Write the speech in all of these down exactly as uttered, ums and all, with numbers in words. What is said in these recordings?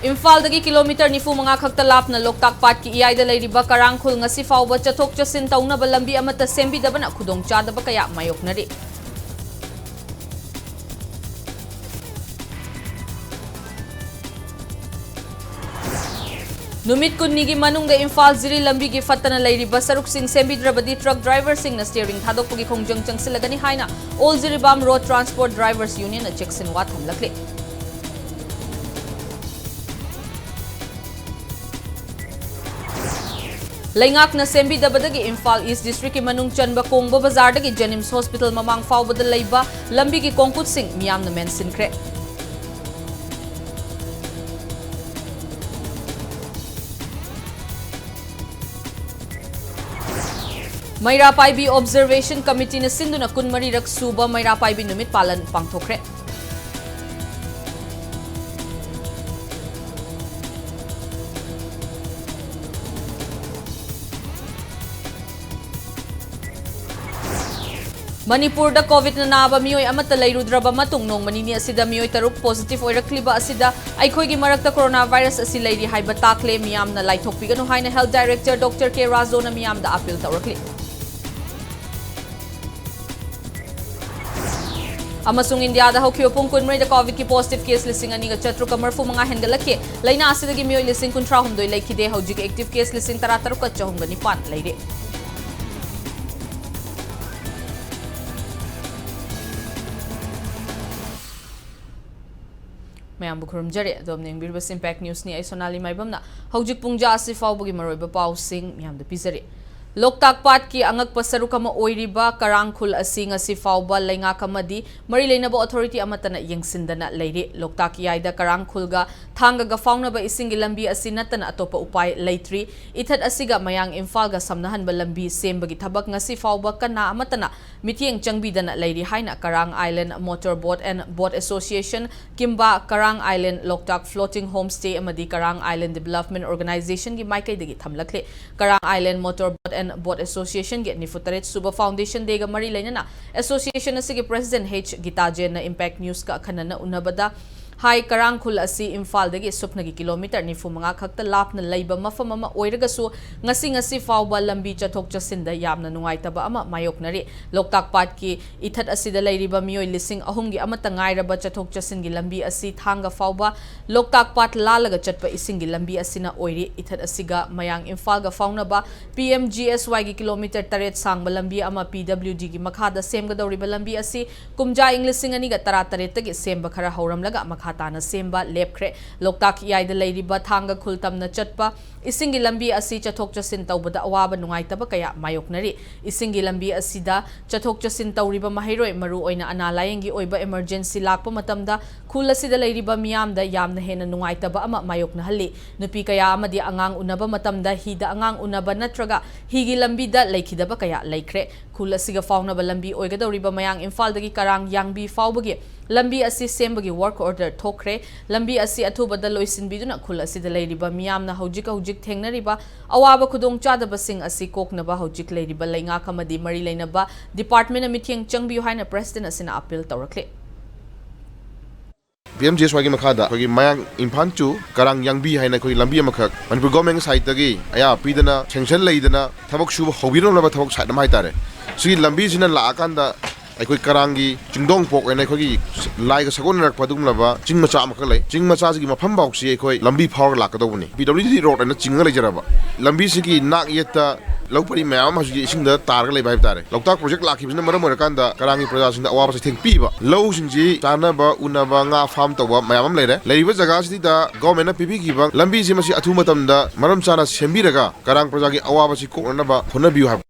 ꯏꯝꯐꯥꯜꯗꯒꯤ ꯀꯤꯂꯣꯃꯤꯇꯔ ꯅꯤꯐꯨ ꯃꯉꯥ ꯈꯛꯇ ꯂꯥꯞꯅ ꯂꯣꯛꯇꯥꯛ ꯄꯥꯠꯀꯤ ꯏꯌꯥꯏꯗ ꯂꯩꯔꯤꯕ ꯀꯔꯥꯡꯈꯨꯜ ꯉꯁꯤ ꯐꯥꯎꯕ ꯆꯠꯊꯣꯛ ꯆꯠꯁꯤꯟ ꯇꯧꯅꯕ ꯂꯝꯕꯤ ꯑꯃꯠꯇ ꯁꯦꯝꯕꯤꯗꯕꯅ ꯈꯨꯗꯣꯡꯆꯥꯗꯕ ꯀꯌꯥ ꯃꯥꯌꯣꯛꯅꯔꯤ꯫ ꯅꯨꯃꯤꯠ ꯀꯨꯟꯅꯤꯒꯤ ꯃꯅꯨꯡꯗ ꯏꯝꯐꯥꯜ ꯖꯤꯔꯤ ꯂꯝꯕꯤꯒꯤ ꯐꯠꯇꯅ ꯂꯩꯔꯤꯕ ꯁꯔꯨꯛꯁꯤꯡ ꯁꯦꯝꯕꯤꯗ꯭ꯔꯕꯗꯤ ꯇ꯭ꯔꯛ ꯗ꯭ꯔꯥꯏꯚꯔꯁꯤꯡꯅ ꯁ꯭ꯇꯤꯌꯔꯤꯡ ꯊꯥꯗꯣꯛꯄꯒꯤ ꯈꯣꯡꯖꯪ ꯆꯪꯁꯤꯜꯂꯒꯅꯤ ꯍꯥꯏꯅ All Jiribam Road Transport Drivers Union ꯅ ꯆꯦꯛꯁꯤꯟꯋꯥ ꯊꯝꯂꯛꯂꯤ꯫ ꯂꯩꯉꯥꯛꯅ ꯁꯦꯝꯕꯤꯗꯕꯗꯒꯤ ꯏꯝꯐꯥꯜ ꯏꯁ ꯗꯤꯁꯇ꯭ꯔꯤꯛꯀꯤ ꯃꯅꯨꯡ ꯆꯟꯕ ꯀꯣꯡꯕ ꯕꯖꯥꯔꯗꯒꯤ JNIMS ꯍꯣꯁꯄꯤꯇꯥꯜ ꯃꯃꯥꯡ ꯐꯥꯎꯕꯗ ꯂꯩꯕ ꯂꯝꯕꯤꯒꯤ ꯀꯣꯡꯀꯨꯠꯁꯤꯡ ꯃꯤꯌꯥꯝꯅ ꯃꯦꯟꯁꯤꯟꯈ꯭ꯔꯦ꯫ ꯃꯩꯔꯥ ꯄꯥꯏꯕꯤ ꯑꯣꯕꯖꯔꯕꯦꯁꯟ ꯀꯃꯤꯇꯤꯅ ꯁꯤꯟꯗꯨꯅ ꯀꯨꯟꯃꯔꯤꯔꯛ ꯁꯨꯕ ꯃꯩꯔꯥ ꯄꯥꯏꯕꯤ ꯅꯨꯃꯤꯠ ꯄꯥꯂꯟ ꯄꯥꯡꯊꯣꯛꯈ꯭ꯔꯦ꯫ ꯃꯅꯤꯄꯨꯔꯗ ꯀꯣꯚꯤꯗꯅ ꯅꯥꯕ ꯃꯤꯑꯣꯏ ꯑꯃꯠꯇ ꯂꯩꯔꯨꯗ꯭ꯔꯕ ꯃꯇꯨꯡ ꯅꯣꯡꯃ ꯅꯤꯅꯤ ꯑꯁꯤꯗ ꯃꯤꯑꯣꯏ ꯇꯔꯨꯛ ꯄꯣꯖꯤꯇꯤꯚ ꯑꯣꯏꯔꯛꯂꯤꯕ ꯑꯁꯤꯗ ꯑꯩꯈꯣꯏꯒꯤ ꯃꯔꯛꯇ ꯀꯣꯔꯣꯅꯥ ꯚꯥꯏꯔꯁ ꯑꯁꯤ ꯂꯩꯔꯤ ꯍꯥꯏꯕ ꯇꯥꯛꯂꯦ꯫ ꯃꯤꯌꯥꯝꯅ ꯂꯥꯏꯊꯣꯛꯄꯤꯒꯅꯨ ꯍꯥꯏꯅ ꯍꯦꯜꯊ ꯗꯥꯏꯔꯦꯛꯇꯔ ꯗꯣꯛꯇꯔ ꯀꯦ ꯔꯥꯖꯣꯅ ꯃꯤꯌꯥꯝꯗ ꯑꯥꯄꯤꯜ ꯇꯧꯔꯛꯂꯤ꯫ ꯑꯃꯁꯨꯡ ꯏꯟꯗꯤꯌꯥꯗ ꯍꯧꯈꯤꯕ ꯄꯨꯡ ꯀꯨꯟꯃꯔꯤꯗ ꯀꯣꯚꯤꯗꯀꯤ ꯄꯣꯖꯤꯇꯤꯚ ꯀꯦꯁ ꯂꯤꯁꯤꯡ ꯑꯅꯤꯒ ꯆꯥꯇ꯭ꯔꯨꯛꯀ ꯃꯔꯤꯐꯨ ꯃꯉꯥ ꯍꯦꯟꯒꯠꯂꯛꯈꯤ꯫ ꯂꯩꯅꯥ ꯑꯁꯤꯗꯒꯤ ꯃꯤꯑꯣꯏ ꯂꯤꯁꯤꯡ ꯀꯨꯟꯊ꯭ꯔꯥ ꯍꯨꯝꯗꯣꯏ ꯂꯩꯈꯤꯗꯦ꯫ ꯍꯧꯖꯤꯛ ꯑꯦꯛꯇꯤꯚ ꯀꯦꯁ ꯂꯤꯁꯤꯡ ꯇꯔꯥ ꯇꯔꯨꯛꯀ ꯆꯍꯨꯝꯒ ꯅꯤꯄꯥꯟ ꯂꯩꯔꯦ꯫ ꯃꯌꯥꯝꯕꯨ ꯈꯨꯔꯨꯝꯖꯔꯤ꯫ ꯑꯗꯣꯝꯅ ꯌꯦꯡꯕꯤꯔꯤꯕꯁꯤ ꯏꯝꯄꯦꯛ ꯅ꯭ꯌꯨꯁꯅꯤ꯫ ꯑꯩ ꯁꯣꯅꯥꯂꯤ ꯃꯥꯏꯕꯝꯅ ꯍꯧꯖꯤꯛ ꯄꯨꯡꯖꯥ ꯑꯁꯤ ꯐꯥꯎꯕꯒꯤ ꯃꯔꯨꯑꯣꯏꯕ ꯄꯥꯎꯁꯤꯡ ꯃꯌꯥꯝꯗ ꯄꯤꯖꯔꯤ꯫ ꯂꯣꯛꯇꯥꯛ ꯄꯥꯠꯀꯤ ꯑꯉꯛꯄ ꯁꯔꯨꯛ ꯑꯃ ꯑꯣꯏꯔꯤꯕ ꯀꯔꯥꯡꯈꯨꯜ ꯑꯁꯤ ꯉꯁꯤ ꯐꯥꯎꯕ ꯂꯩꯉꯥꯛ ꯑꯃꯗꯤ ꯃꯔꯤ ꯂꯩꯅꯕ ꯑꯣꯊꯣꯔꯤꯇꯤ ꯑꯃꯠꯇꯅ ꯌꯦꯡꯁꯤꯟꯗꯅ ꯂꯩꯔꯤ꯫ ꯂꯣꯛꯇꯥꯛ ꯏꯌꯥꯏꯗ ꯀꯔꯥꯡꯈꯨꯜꯒ ꯊꯥꯡꯒꯒ ꯐꯥꯎꯅꯕ ꯏꯁꯤꯡꯒꯤ ꯂꯝꯕꯤ ꯑꯁꯤ ꯅꯠꯇꯅ ꯑꯇꯣꯞꯄ ꯎꯄꯥꯏ ꯂꯩꯇ꯭ꯔꯤ꯫ ꯏꯊꯠ ꯑꯁꯤꯒ ꯃꯌꯥꯡ ꯏꯝꯐꯥꯜꯒ ꯁꯝꯅꯍꯟꯕ ꯂꯝꯕꯤ ꯁꯦꯝꯕꯒꯤ ꯊꯕꯛ ꯉꯁꯤ ꯐꯥꯎꯕ ꯀꯅꯥ ꯑꯃꯠꯇꯅ ꯃꯤꯠꯌꯦꯡ ꯆꯪꯕꯤꯗꯅ ꯂꯩꯔꯤ ꯍꯥꯏꯅ Karang Island Motor Boat and Boat Association, ꯀꯤꯝꯕꯥ Karang Island Loktak Floating Homestay ꯑꯃꯗꯤ Karang Island Development Organization ꯒꯤ ꯃꯥꯏꯀꯩꯗꯒꯤ ꯊꯝꯂꯛꯂꯦ꯫ Karang Island Motor Boat and Boat Association ꯒꯤ ꯅꯤꯐꯨ ꯇꯔꯦꯠ ꯁꯨꯕ Foundation Day ꯒ ꯃꯔꯤ ꯂꯩꯅꯅ association ꯑꯁꯤꯒꯤ president H ꯒꯤꯇꯥ ꯖꯦꯟꯅ ꯏꯝꯄꯦꯛ ꯅ꯭ꯌꯨꯁꯀ ꯑꯈꯟꯅꯅ ꯎꯅꯕꯗ ꯍꯥꯏ꯫ ꯀꯔꯥꯡ ꯈꯨꯜ ꯑꯁꯤ ꯏꯝꯐꯥꯜꯗꯒꯤ ꯁꯨꯞꯅꯒꯤ ꯀꯤꯂꯣꯃꯤꯇꯔ ꯅꯤꯐꯨ ꯃꯉꯥ ꯈꯛꯇ ꯂꯥꯞꯅ ꯂꯩꯕ ꯃꯐꯝ ꯑꯃ ꯑꯣꯏꯔꯒꯁꯨ, ꯉꯁꯤ ꯉꯁꯤ ꯐꯥꯎꯕ ꯂꯝꯕꯤ ꯆꯠꯊꯣꯛ ꯆꯠꯁꯤꯟꯗ ꯌꯥꯝꯅ ꯅꯨꯡꯉꯥꯏꯇꯕ ꯑꯃ ꯃꯥꯌꯣꯛꯅꯔꯤ꯫ ꯂꯣꯛꯇꯥꯛ ꯄꯥꯠꯀꯤ ꯏꯊꯠ ꯑꯁꯤꯗ ꯂꯩꯔꯤꯕ ꯃꯤꯑꯣꯏ ꯂꯤꯁꯤꯡ ꯑꯍꯨꯝꯒꯤ ꯑꯃꯠꯇ ꯉꯥꯏꯔꯕ ꯆꯠꯊꯣꯛ ꯆꯠꯁꯤꯟꯒꯤ ꯂꯝꯕꯤ ꯑꯁꯤ ꯊꯥꯡꯒ ꯐꯥꯎꯕ ꯂꯣꯛꯇꯥꯛ ꯄꯥꯠ ꯂꯥꯜꯂꯒ ꯆꯠꯄ ꯏꯁꯤꯡꯒꯤ ꯂꯝꯕꯤ ꯑꯁꯤꯅ ꯑꯣꯏꯔꯤ꯫ ꯏꯊꯠ ꯑꯁꯤꯒ ꯃꯌꯥꯡ ꯏꯝꯐꯥꯜꯒ ꯐꯥꯎꯅꯕ ꯄꯤ ꯑꯦꯝ ꯖꯤ ꯑꯦꯁ ꯋꯥꯏꯒꯤ ꯀꯤꯂꯣꯃꯤꯇꯔ ꯇꯔꯦꯠ ꯁꯥꯡꯕ ꯂꯝꯕꯤ ꯑꯃ ꯄꯤ ꯗꯕ꯭ꯂꯤꯎ ꯗꯤꯒꯤ ꯃꯈꯥꯗ ꯁꯦꯝꯒꯗꯧꯔꯤꯕ ꯂꯝꯕꯤ ꯑꯁꯤ ꯀꯨꯝꯖꯥ ꯏꯪ ꯂꯤꯁꯤꯡ ꯑꯅꯤꯒ ꯇꯔꯥꯇꯔꯦꯠꯇꯒꯤ ꯁꯦꯝꯕ ꯈꯔ ꯍꯧꯔꯝꯂꯒ ꯃꯈꯥ ꯇꯥꯅ ꯁꯦꯝꯕ ꯂꯦꯞꯈ꯭ꯔꯦ꯫ ꯂꯣꯛꯇꯥꯛ ꯏꯌꯥꯏꯗ ꯂꯩꯔꯤꯕ ꯊꯥꯡꯒ ꯈꯨꯜ ꯇꯝꯅ ꯆꯠꯄ ꯏꯁꯤꯡꯒꯤ ꯂꯝꯕꯤ ꯑꯁꯤ ꯆꯠꯊꯣꯛ ꯆꯠꯁꯤꯟ ꯇꯧꯕꯗ ꯑꯋꯥꯕ ꯅꯨꯡꯉꯥꯏꯇꯕ ꯀꯌꯥ ꯃꯥꯌꯣꯛꯅꯔꯤ꯫ ꯏꯁꯤꯡꯒꯤ ꯂꯝꯕꯤ ꯑꯁꯤꯗ ꯆꯠꯊꯣꯛ ꯆꯠꯁꯤꯟ ꯇꯧꯔꯤꯕ ꯃꯍꯩꯔꯣꯏ, ꯃꯔꯨꯑꯣꯏꯅ ꯑꯅꯥ ꯂꯥꯌꯦꯡꯒꯤ ꯑꯣꯏꯕ emergency ꯂꯥꯛꯄ ꯃꯇꯝꯗ ꯈꯨꯜ ꯑꯁꯤꯗ ꯂꯩꯔꯤꯕ ꯃꯤꯌꯥꯝꯗ ꯌꯥꯝꯅ ꯍꯦꯟꯅ ꯅꯨꯡꯉꯥꯏꯇꯕ ꯑꯃ ꯃꯥꯌꯣꯛꯅꯍꯜꯂꯤ꯫ ꯅꯨꯄꯤ ꯀꯌꯥ ꯑꯃꯗꯤ ꯑꯉꯥꯡ ꯎꯅꯕ ꯃꯇꯝꯗ ꯍꯤꯗ ꯑꯉꯥꯡ ꯎꯅꯕ ꯅꯠꯇ꯭ꯔꯒ ꯍꯤꯒꯤ ꯂꯝꯕꯤꯗ ꯂꯩꯈꯤꯗꯕ ꯀꯌꯥ ꯂꯩꯈ꯭ꯔꯦ꯫ ꯈꯨꯜ ꯑꯁꯤꯒ ꯐꯥꯎꯅꯕ ꯂꯝꯕꯤ ꯑꯣꯏꯒꯗꯧꯔꯤꯕ ꯃꯌꯥꯡ ꯏꯝꯐꯥꯜꯗꯒꯤ ꯀꯔꯥꯡ ꯌꯥꯡꯕꯤ ꯐꯥꯎꯕꯒꯤ ꯂꯝꯕꯤ ꯑꯁꯤ ꯁꯦꯝꯕꯒꯤ work order ꯊꯣꯛꯈ꯭ꯔꯦ꯫ ꯂꯝꯕꯤ ꯑꯁꯤ ꯑꯊꯨꯕꯗ ꯂꯣꯏꯁꯤꯟꯕꯤꯗꯨꯅ ꯈꯨꯜ ꯑꯁꯤꯗ ꯂꯩꯔꯤꯕ ꯃꯤꯌꯥꯝꯅ ꯍꯧꯖꯤꯛ ꯍꯧꯖꯤꯛ ꯊꯦꯡꯅꯔꯤꯕ ꯑꯋꯥꯕ ꯈꯨꯗꯣꯡꯆꯥꯗꯕꯁꯤꯡ ꯑꯁꯤ ꯀꯣꯛꯅꯕ ꯍꯧꯖꯤꯛ ꯂꯩꯔꯤꯕ ꯂꯩꯉꯥꯛ ꯑꯃꯗꯤ ꯃꯔꯤ ꯂꯩꯅꯕ department ꯅ ꯃꯤꯠꯌꯦꯡ ꯆꯪꯕꯤꯌꯨ ꯍꯥꯏꯅ president ꯑꯁꯤꯅ appeal ꯇꯧꯔꯛꯂꯤ꯫ ꯄꯤ ꯑꯦꯝ ꯖꯤ ꯑꯦꯁ ꯋꯥꯏꯒꯤ ꯃꯈꯥꯗ ꯑꯩꯈꯣꯏꯒꯤ ꯃꯌꯥꯡ ꯏꯝꯐꯥꯜ to ꯀꯔꯥꯡ ꯌꯥꯡꯕꯤ ꯍꯥꯏꯅ ꯑꯩꯈꯣꯏꯒꯤ ꯂꯝꯕꯤ ꯑꯃꯈꯛ ꯃꯅꯤꯄꯨꯔ government side ꯇꯒꯤ ꯑꯌꯥꯕ ꯄꯤꯗꯅ sanction ꯂꯩꯗꯅ ꯊꯕꯛ ꯁꯨꯕ ꯍꯧꯕꯤꯔꯝꯂꯕ ꯊꯕꯛ site ꯑꯃ ꯍꯥꯏꯇꯥꯔꯦ꯫ ꯁꯤꯒꯤ ꯂꯝꯕꯤꯁꯤꯅ ꯂꯥꯛꯑꯀꯥꯟꯗ ꯑꯩꯈꯣꯏ ꯀꯔꯥꯡꯒꯤ ꯆꯤꯡꯗꯣꯡ ꯄꯣꯛ ꯍꯥꯏꯅ ꯑꯩꯈꯣꯏꯒꯤ ꯂꯥꯏꯒ ꯁꯥꯒꯣꯟꯅꯔꯛꯄ ꯑꯗꯨꯒꯨꯝꯂꯕ ꯆꯤꯡ ꯃꯆꯥ ꯑꯃꯈꯛ ꯂꯩ꯫ ꯆꯤꯡ ꯃꯆꯥꯁꯤꯒꯤ ꯃꯐꯝ ꯐꯥꯎꯁꯤ ꯑꯩꯈꯣꯏ ꯂꯝꯕꯤ ꯐꯥꯎꯔꯒ ꯂꯥꯛꯀꯗꯧꯕꯅꯤ꯫ ꯄꯤ ꯗꯕ꯭ꯂꯤꯎ ꯗꯤ road ꯍꯥꯏꯅ ꯆꯤꯡꯉ ꯂꯩꯖꯔꯕ ꯂꯝꯕꯤꯁꯤꯒꯤ ꯅꯥꯛ ꯌꯦꯠꯇ ꯂꯧ ꯄꯔꯤ ꯃꯌꯥꯝ ꯑꯃ ꯍꯧꯖꯤꯛ ꯏꯁꯤꯡꯗ ꯇꯥꯔꯒ ꯂꯩꯕ ꯍꯥꯏꯕ ꯇꯥꯔꯦ꯫ ꯂꯣꯛꯇꯥꯛ project ꯂꯥꯛꯈꯤꯕꯁꯤꯅ ꯃꯔꯝ ꯑꯣꯏꯔꯀꯥꯟꯗ ꯀꯔꯥꯡꯒꯤ ꯄ꯭ꯔꯖꯥꯁꯤꯡꯗ ꯑꯋꯥꯕ ꯆꯩꯊꯦꯡ ꯄꯤꯕ꯫ ꯂꯧꯁꯤꯡꯁꯤ ꯆꯥꯅꯕ, ꯎꯅꯕ, ꯉꯥ farm ꯇꯧꯕ ꯃꯌꯥꯝ ꯑꯃ ꯂꯩꯔꯦ꯫ ꯂꯩꯔꯤꯕ ꯖꯒꯥꯁꯤꯗ government ꯅ ꯄꯤꯕꯤꯈꯤꯕ ꯂꯝꯕꯤꯁꯤ ꯃꯁꯤ ꯑꯊꯨꯕ ꯃꯇꯝꯗ ꯃꯔꯝ ꯆꯥꯅ ꯁꯦꯝꯕꯤꯔꯒ ꯀꯔꯥꯡ ꯄ꯭ꯔꯖꯥꯒꯤ ꯑꯋꯥꯕꯁꯤ ꯀꯣꯛꯅꯅꯕ ꯍꯣꯠꯅꯕꯤꯌꯨ ꯍꯥꯏꯕ꯫